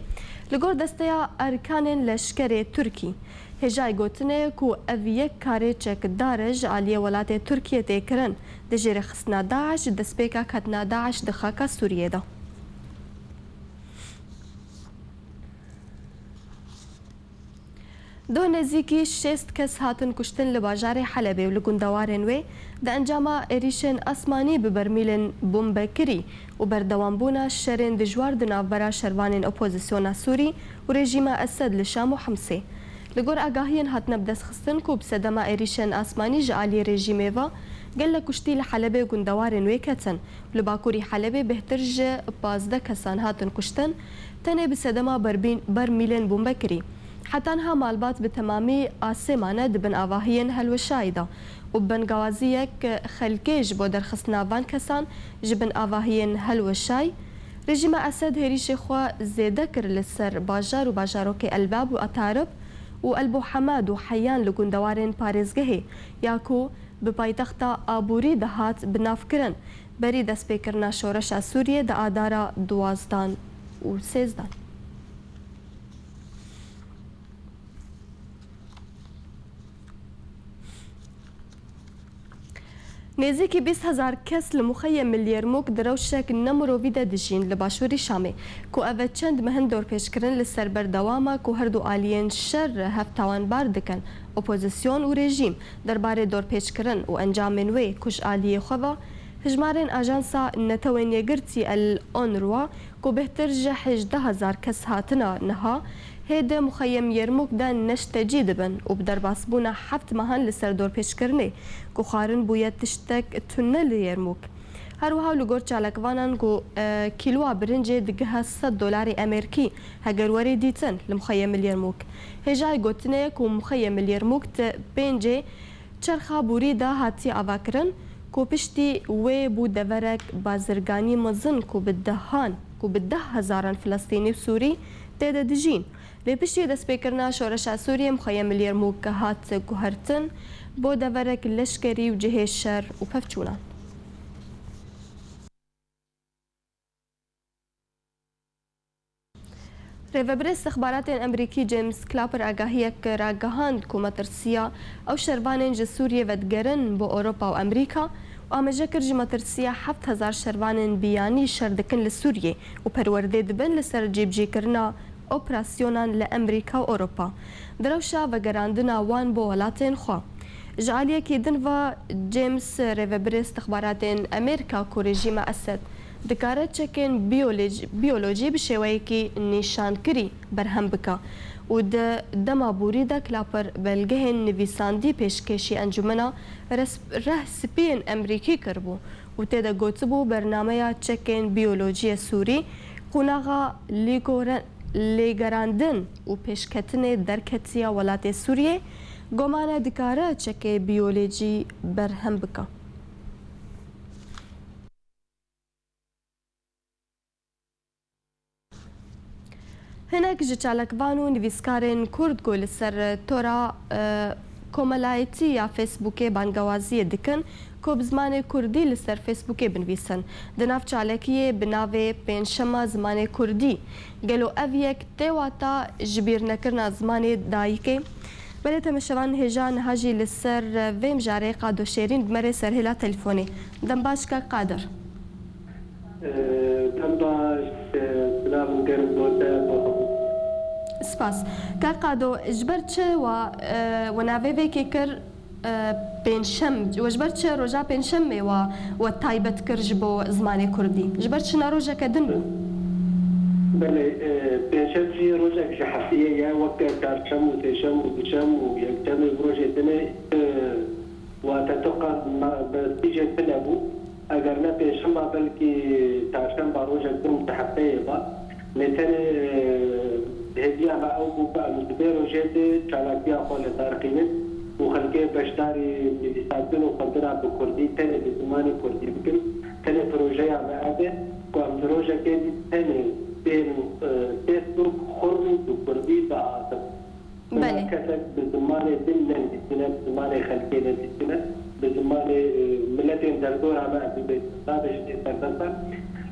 li gor desteya erkanên leşkerê Tirkî, hêjayî gotinê ye ku ev yek karê çekdar e ji aliyê welatê Tirkiyê tê kirin, dijî rêxistina DAIŞ ji destpêka ketina DAIŞ di xaka Sûriyê de. Doh nêzîkî şêst kes hatin kuştin li bajarê Helebê û li gundewarên wê di encama êrîşên asmanî bi bermîlên bombekirî û berdewambûna şerên dijwar di navbera şervanên opozisyona Sûrî û rejîma Esed li Şam û Himsê. Li gor agahiyên hatine bidestxistin ku bi sedema êrîşên asmanî ji aliyê rejîmê ve gelek kuştî li Helebê û gundewarên wê ketin. Li bakurî Helebê bêhtir ji pazdeh kesan hatin kuştin, tenê bi sedema berbîn-, bermîlên bombekirî. Heta niha malbat bi temamî asê mane di bin avahiyên hilweşayî de û bi bingawaziyek xelkê ji bo derxistina van kesan ji bin avahiyên hilweşayî. Rejîma Esed hêrîşê xwe zêde kir li ser bajar û bajarokê Elbab û Atarib û El Buhemad û Heyan li gundewarên parêzgehê ya ku bi paytexta aborî dihat binavkirin, berî destpêkirina şoreşa Sûriyê di adara duwazdan û sêzdan. Nêzîkî bîst hezar kes li muxeyemil Yermûk di rewşek nemirovî de dijîn li başûrî Şamê, ku ev e çend meh in dorpêçkirin li ser berdewama ku her du aliyên şer hev tawanbar dikin, opozîsyon û rejîm, derbarê dorpêçkirin û encamên wê ku ji aliyê xwe ve hijmarên Ajansa Netewên Yekgirtî El Onrwa ku bêhtir ji hejdeh hezar kes hatine niha, hê di muxeyem Yermûk de neştecî dibin û bi derbasbûna heft mehan li ser dorpêçkirinê ku xwarin bûye tiştek tune li Yermûk. Her wiha li gor çalakvanan ku, e, kîloa birincê digihe sed dolarê Amerkî heger were dîtin li muxeyemil Yermûk. Hêjayê gotinê ye ku muxeyemil Yermûk di pêncê Çerxa borî de hatiye avakirin ku piştî wê bû deverek bazirganî mezin ku bi dehan, ku bi deh hezaran Filistînî û Sûrî tê de dijîn. Lê piştî destpêkirina şoreşa Sûriyê muxeyemil Yermûk hat guhertin bo deverek leşkerî û cihê şer û pevçûnan. Rêvebirê Îstixbaratên Amerîkî James Clapper agahiyek ragihand ku metirsiya ew şervanên ji Sûriyê vedigerin bo Ewropa û Amerîka û amêje kir ji metirsiya heft hezar şervanên biyanî şer dikin li Sûriyê û perwerdê dibin li ser cîbicîkirina operasyonan li Amerîka û Ewropa di rewşa vegerandina wan bo welatên xwe. Ji aliyekî din ve James, rêvebirê îstixbaratên Amerîka ku rejîma Esed dikare çekên biyoloj-, biyolojî bi şêweyekî nîşankirî berhem bike û di dema borî de Clapper belgehên nivîsandî pêşkêşî Encûmena Res-, Reh Spî yên Amerîkî kiribû û tê de gotibû bernameya çekên biyolojî yê Sûrî, qonaxa lîgore-, lêgerandin û pêşketinê derketiya welatê Sûriyê, goman e dikare çekê biyolojî berhem bike. Hinek ji çalakvan û nivîskarên Kurd ku li ser tora, e, komelayetî ya Facebookê bangewaziyê dikin ku bi zimanê Kurdî li ser Facebookê binivîsin. Di nav çalakiyê bi navê Pêncşema Zimanê Kurdî, gelo ev yek tê wata jibîrnekirina zimanê dayikê? Belê, temeşevan hêja niha jî li ser vê mijarê Qado Şêrîn bi me re serhêla telefonê. Dem baş kak Qadir. Dem baş, e, silavên germ bo te, bo hemû. Spas. Kak Qado, ji ber çi wa, e, we navê vê kê kir, e, pêncşem? We ji ber çi roja pêncşemê wa we taybet kir ji bo zimanê kurdî? Ji ber çi ne rojeke din bû? Belê, e, pêncşem jî rojek ji hefteyê ye, weke çarşem û sêşem û duşem û yekşemê bi rojê din e, e, Wate tu qas me-, bi tîjê tune bû. Eger ne pêşema belkî çarşemba rojek din di hefteyê ve. Lê tenê, e, hêviya me ew bû ku em di vê rojê de çalakiya xwe li dar xînin. û xelkê beşdarî nivîsandin û xwendina bi kurdî tenê bi zimanê kurdî bikin. Tenê projeya me ev e ku em di rojekê dî tenê pêl û, e, pêst û xurm û bi kurdî biaxivin. Belê. Kesek bi zimanê din nenivîsîne, bi zimanê xelkê nenivîsîne, bi zimanê, e, miletên derdora me, bi bê-, nabêjin ê serdestan,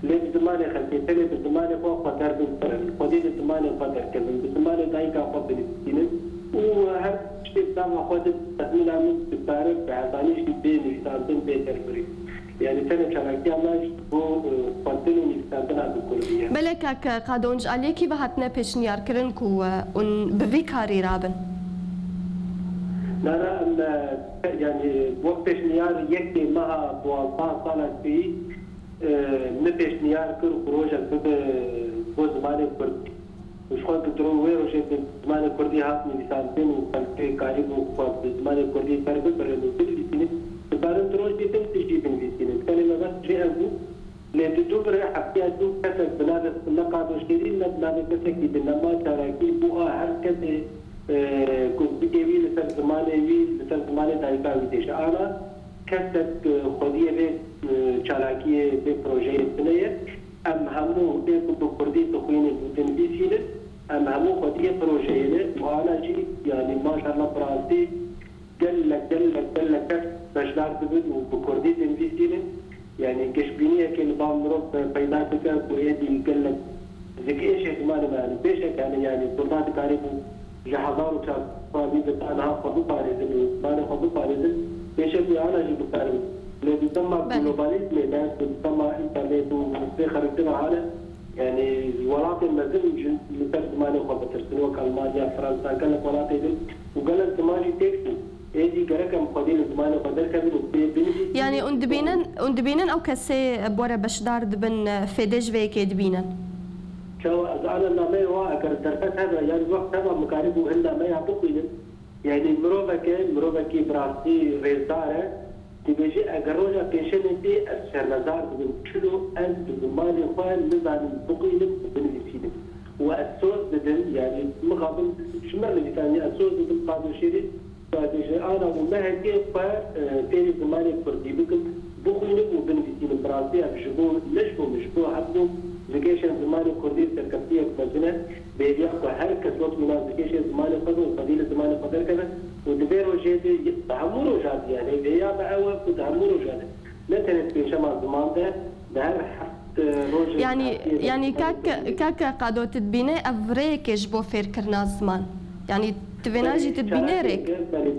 lê bi zimanê xelkê, tenê bi zimanê xwe xwe derbin, xwedî bi zimanê xwe derkevin, bi zimanê dayika xwe binivîsînin û her tiştê bi nava xwe de, bi texmîna min, dikare bi hetanî jî bê nivîsandin, bê derfirî. Yani tenê çalakiya me ji bo, e, xwendin û nivîsandina bi kurdî ye. Belê kak Qadonc, aliyekî ve hatine pêşniyarkirin ku, e, hûn bi vî karî rabin? Na, na, em, e, yani wek pêşniyar yekê meha duwazdeh sala spî, e, min pêşniyar kir ku rojek bibe bo zimanê kurdî. Ji xwe di ro-, wê rojê de zimanê kurdî hat nivîsandin û xelkê karîbû xwe bi zimanê kurdî derbibirin û binivîsînin, dikarin di rojê din tiştî binivîsînin. Tenê mebest jê ev bû. Lê di dû birê heftiya dû kesek bi navê ne Qado Şêrîn ne bi navê kesekî din nema çalakî bû a her kesê, e, ku zikê wî li ser zimanê wî, li ser zimanê dayika wî dêşe. Ana kesek, e, xwediyê vê, e, çalakiyê, vê projeyê tune ye. Em hemû ê ku bi kurdî dixwînin û dinivîsînin, em hemû xwediyê projeyê ne û ana jî, yanî maşallah bi rastî gelek, gelek, gelek kes beşdar dibin û bi kurdî dinivîsînin. Yanî giştbîniyekê li ba mirov peyda dike ku êdî gelek zikêşê zimanê me hene. Bêşek hene, yanî kurdan dikarîbû ji hezar û çar sed û çar û çar aniha xwe biparêzin û zimanê xwe biparêzin, pêşek wê ana jî bikarin. Lê di dema Belê. Globalîzmê de, di dema înternêt û vê xerîtina hane, yanî welatên mezin ji, li ser zimanê xwe bitirsin, wek Almanya, Fransa, gelek welatê din û gelek ziman jî têk çûn. Êdî gerek em xwedî li zimanê xwe derkevin û pê binivîsin. Yanî hûn dibînin, hûn dibînin ew kesê bi we re beşdar dibin, fêdê ji vê yekê dibînin? Çawa ez ana nameyê wa eger derfet hebe yan wext hebe, min karîbû hin nameya bixwînin. Yanî miroveke, mirovekî bi rastî rêzdar e, dibêje, eger roja pênşemê tê, ez şermezar dibim, çilo ez bi zimanê xwe nizanim bixwînim û binivîsînim. Û ez soz didim, yanî mixabin ji me nivîsandî, ez soz didim Qado Şêrîn, û ez dibêjim, ana û me heke xwe, e, fêrî zimanê kurdî bikim, bixwînim û binivîsînim. Bi rastî ev ji bo, ne ji bo min, ji bo hemû zikêşên zimanê kurdî serkeftiyek mezin e. Bêriya ku her kes wek wina zikêşê zimanê xwe be û xwedî li zimanê xwe derkeve û di vê rojê de, di hemû rojan de, yanî vêya me ew e ku di hemû rojan de, ne tenê di pênçema ziman de, di her heft, e, rojê Yanî, heftiyê de yanî zimanê kak, xwe kak Qado, tu dibînê ev rêyekê ji bo fêrkirina ziman? Yanî tu vêna Belê, jî tu dibînê rêk? çalakiyeke, belê,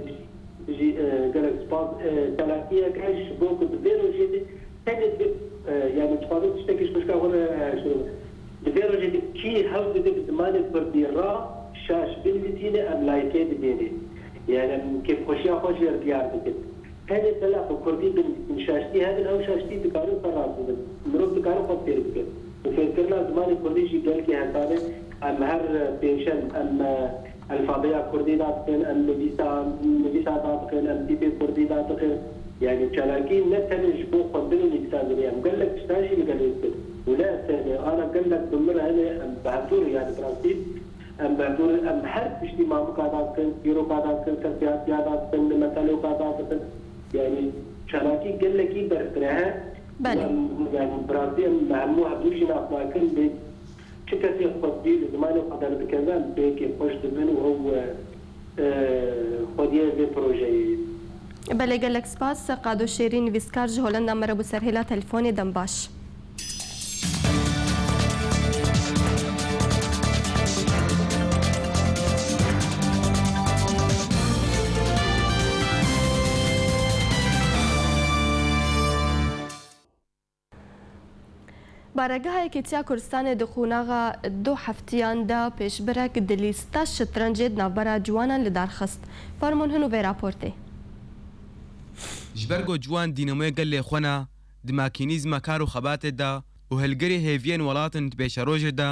jî, e, gelek spas, e, çalakiyeke ji bo ku di vê rojê de tenê bi, e, yanî dixwazim tiştekî ji xwişka xwe re, e, şiro. Di vê rojê de kî hewl dide bi zimanê kurdî re şaş binivîsîne, em layîkê dibêne. Yanî em kêfxweşiya xwe jê re diyar dikin. Tenê bela bi kurdî binivîsîn, şaştî hebin, ew şaştî dikarin xwe rast bibin. Mirov dikare xwe fêr bike. Û fêrkirina zimanê kurdî jî gelkî hesane. Em her pênçem, em, e, Elfabeya kurdî dadikin, em nivîsa, nivîsa dadikin, em tîpê kurdî dadikin. Yanî çalakî ne tenê ji bo xwendin û nivîsandinê, em gelek tiştan jî li gel wê dikin. Û ne ev tenê, ana gelek bi min re hene, em bi hevdû re, yanî bi rastî, em bi hevdû re, em her tiştî mamika dadikin, çîroka dadikin, sersiyasiya dadikin, meteloka dadikin. Yanî çalakî gelekî berfireh e. Belê. Em, yanî bi rastî em hemû hevdû jî nas nakin, lê Çi kesê xwedî li zimanê xwe derdikeve, em pê kêfxweş dibin û ew, e, e, xwediyê vê projeyê ye. Belê, gelek spas. Qado Şêrîn, nivîskar ji Holenda me re bû ser hêla telefonê, dem baş. Baregeha Yekîtiya Kurdistanê di qonaxa du heftiyan de pêşbirek di lîsta şitrencê di navbera ciwanan li dar xist. Fermûn hin û vê raportê. Ji ber ku ciwan dînamoyê gelê xwe ne, di makînîzma kar û xebatê de û hilgirê hêviyên welatin di pêşerojê de,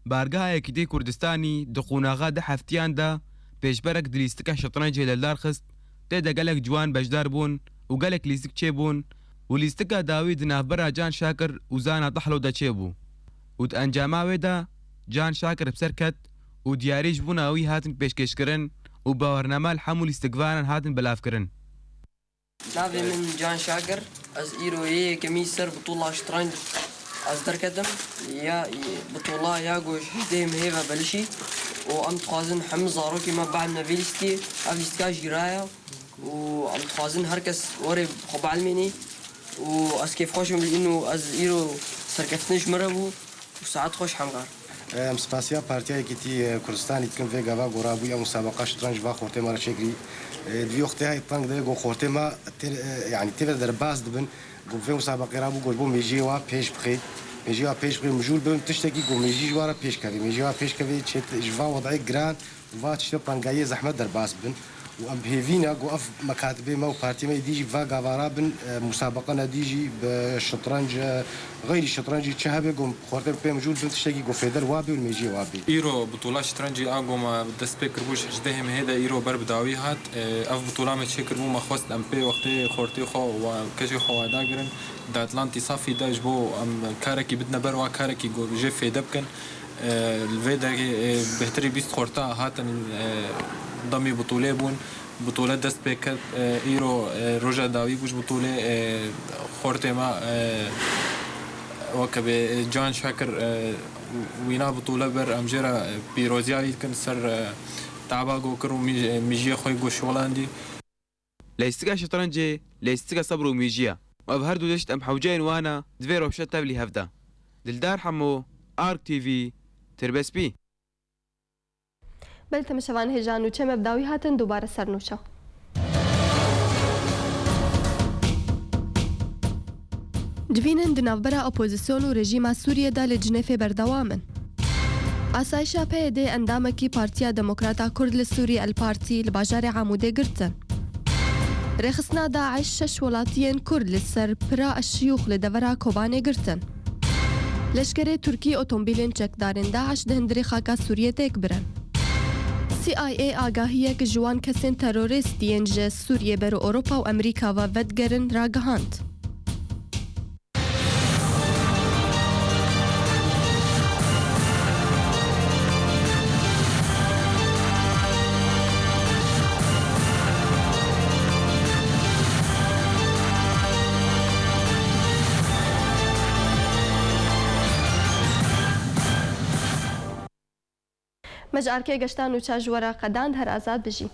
Baregeha Yekîtî Kurdistanî di qonaxa du heftiyan de pêşberek di lîstika şetrencê li dar xist, tê de gelek ciwan beşdar bûn û gelek lîstik çêbûn û lîstika dawî di navbera Can Şakir û Zana Dehlo de çêbû û di encama wê de Can Şakir bi ser ket û diyarî ji bona wî hatin pêşkêşkirin û bawername li hemû lîstikvanan hatin belavkirin. Navê min Can Şakir. Ez îro yê yekemî ser bitûla şitrenc ez derketim. Ya bitûla ya ku ji hejdehê mehê ve belişî û em dixwazin hemû zarokê me bielmine vê lîstiyê. Ev lîstika jî raya û em dixwazin her kes were xwe bielmênî û ez kêfxweş im li îno ez îro serkeftin ji min re bû. Û saet xweş hemgar. Em spasiya Partiya Yekîtî Kurdistanî dikin vê gava ku rabû ew musabeqa şitrenc va xortê me re çêkirî. Di vî wextê teng de ku xortê me tê, yanî tê ve derbas dibin ku vê musabeqê rabû ku ji bo mêjiyê wa pêş bixê. Mêjiyê wa pêş bixê, mijûl bibin tiştekî ku mêjî ji wa re pêş kevê. Mêjiyê wa pêş kevê çê ji va wedayê giran. Va tiştê tengayiyê zehmet derbas bin û em bi hêvî ne ku ev mekatibê me û partiyê me êdî jî va gava rabin, e, musabeqan êdî jî bi şitrenc, e, xeyrî şitrencî çi hebe ku xortê pê mijûl bin tiştekî ku fêder wa bê û li mêjiyê wa bê. Îro bitola şitrencî a ku me dest pê kiribû ji hejdehê mehê de îro ber bi dawî hat. E, ev bitola me çê kiribû, me xwest em pê wextê xortê xwe û keşê xwe wada girin. Di Atlantî Safî de ji bo em karekî bidine ber wa karekî ku jê fêde bikin. E, li vê derê, e, bêhtirî bîst xorta hatin, e, demî bitûlê bûn. Bitûle dest pê ket, e, îro, e, roja dawî bû ji bitûlê, e, xortê me, e, weke bê, e, Can Şakir, e, wîna bitûle ber em jê re, e, pîroziya wî dikin ser, e, taba ku kir û mij-, e, mijiyê xwe ku şolandî. Leyistika şetrencê, leyistika sebr û mîjiya. Ev her du tişt em hewceyên wan e, di vê rewşe tevlî hev de. Dildar Hemo, Ark T V, Tirbespî. Belê temeşevan hêja nûçe me bi dawî hatin, dubare ser nûçe. Civînên di navbera opozîsyon û rejîma Sûriyê de li Cinêfê berdewam in. Asayişa P Y D endamekî Partiya Demokrata Kurd li Sûrî El Partî li bajarê Amûdê girtin. Rêxistina DAIŞ şeş welatiyên Kurd li ser pira Eşşiyûx li devera Kobanê girtin. Leşkerê Tirkî otomobîlên çekdarên DAIŞ di hundirê xaka Sûriyê têk birin. C I A agahiyek ji wan kesên terorîst yên ji Sûriyê ber Ewropa û Amerîka ve vedigerin ragihand. Me ji arkê geşta nûçe ji we re qedand, her azad bijî.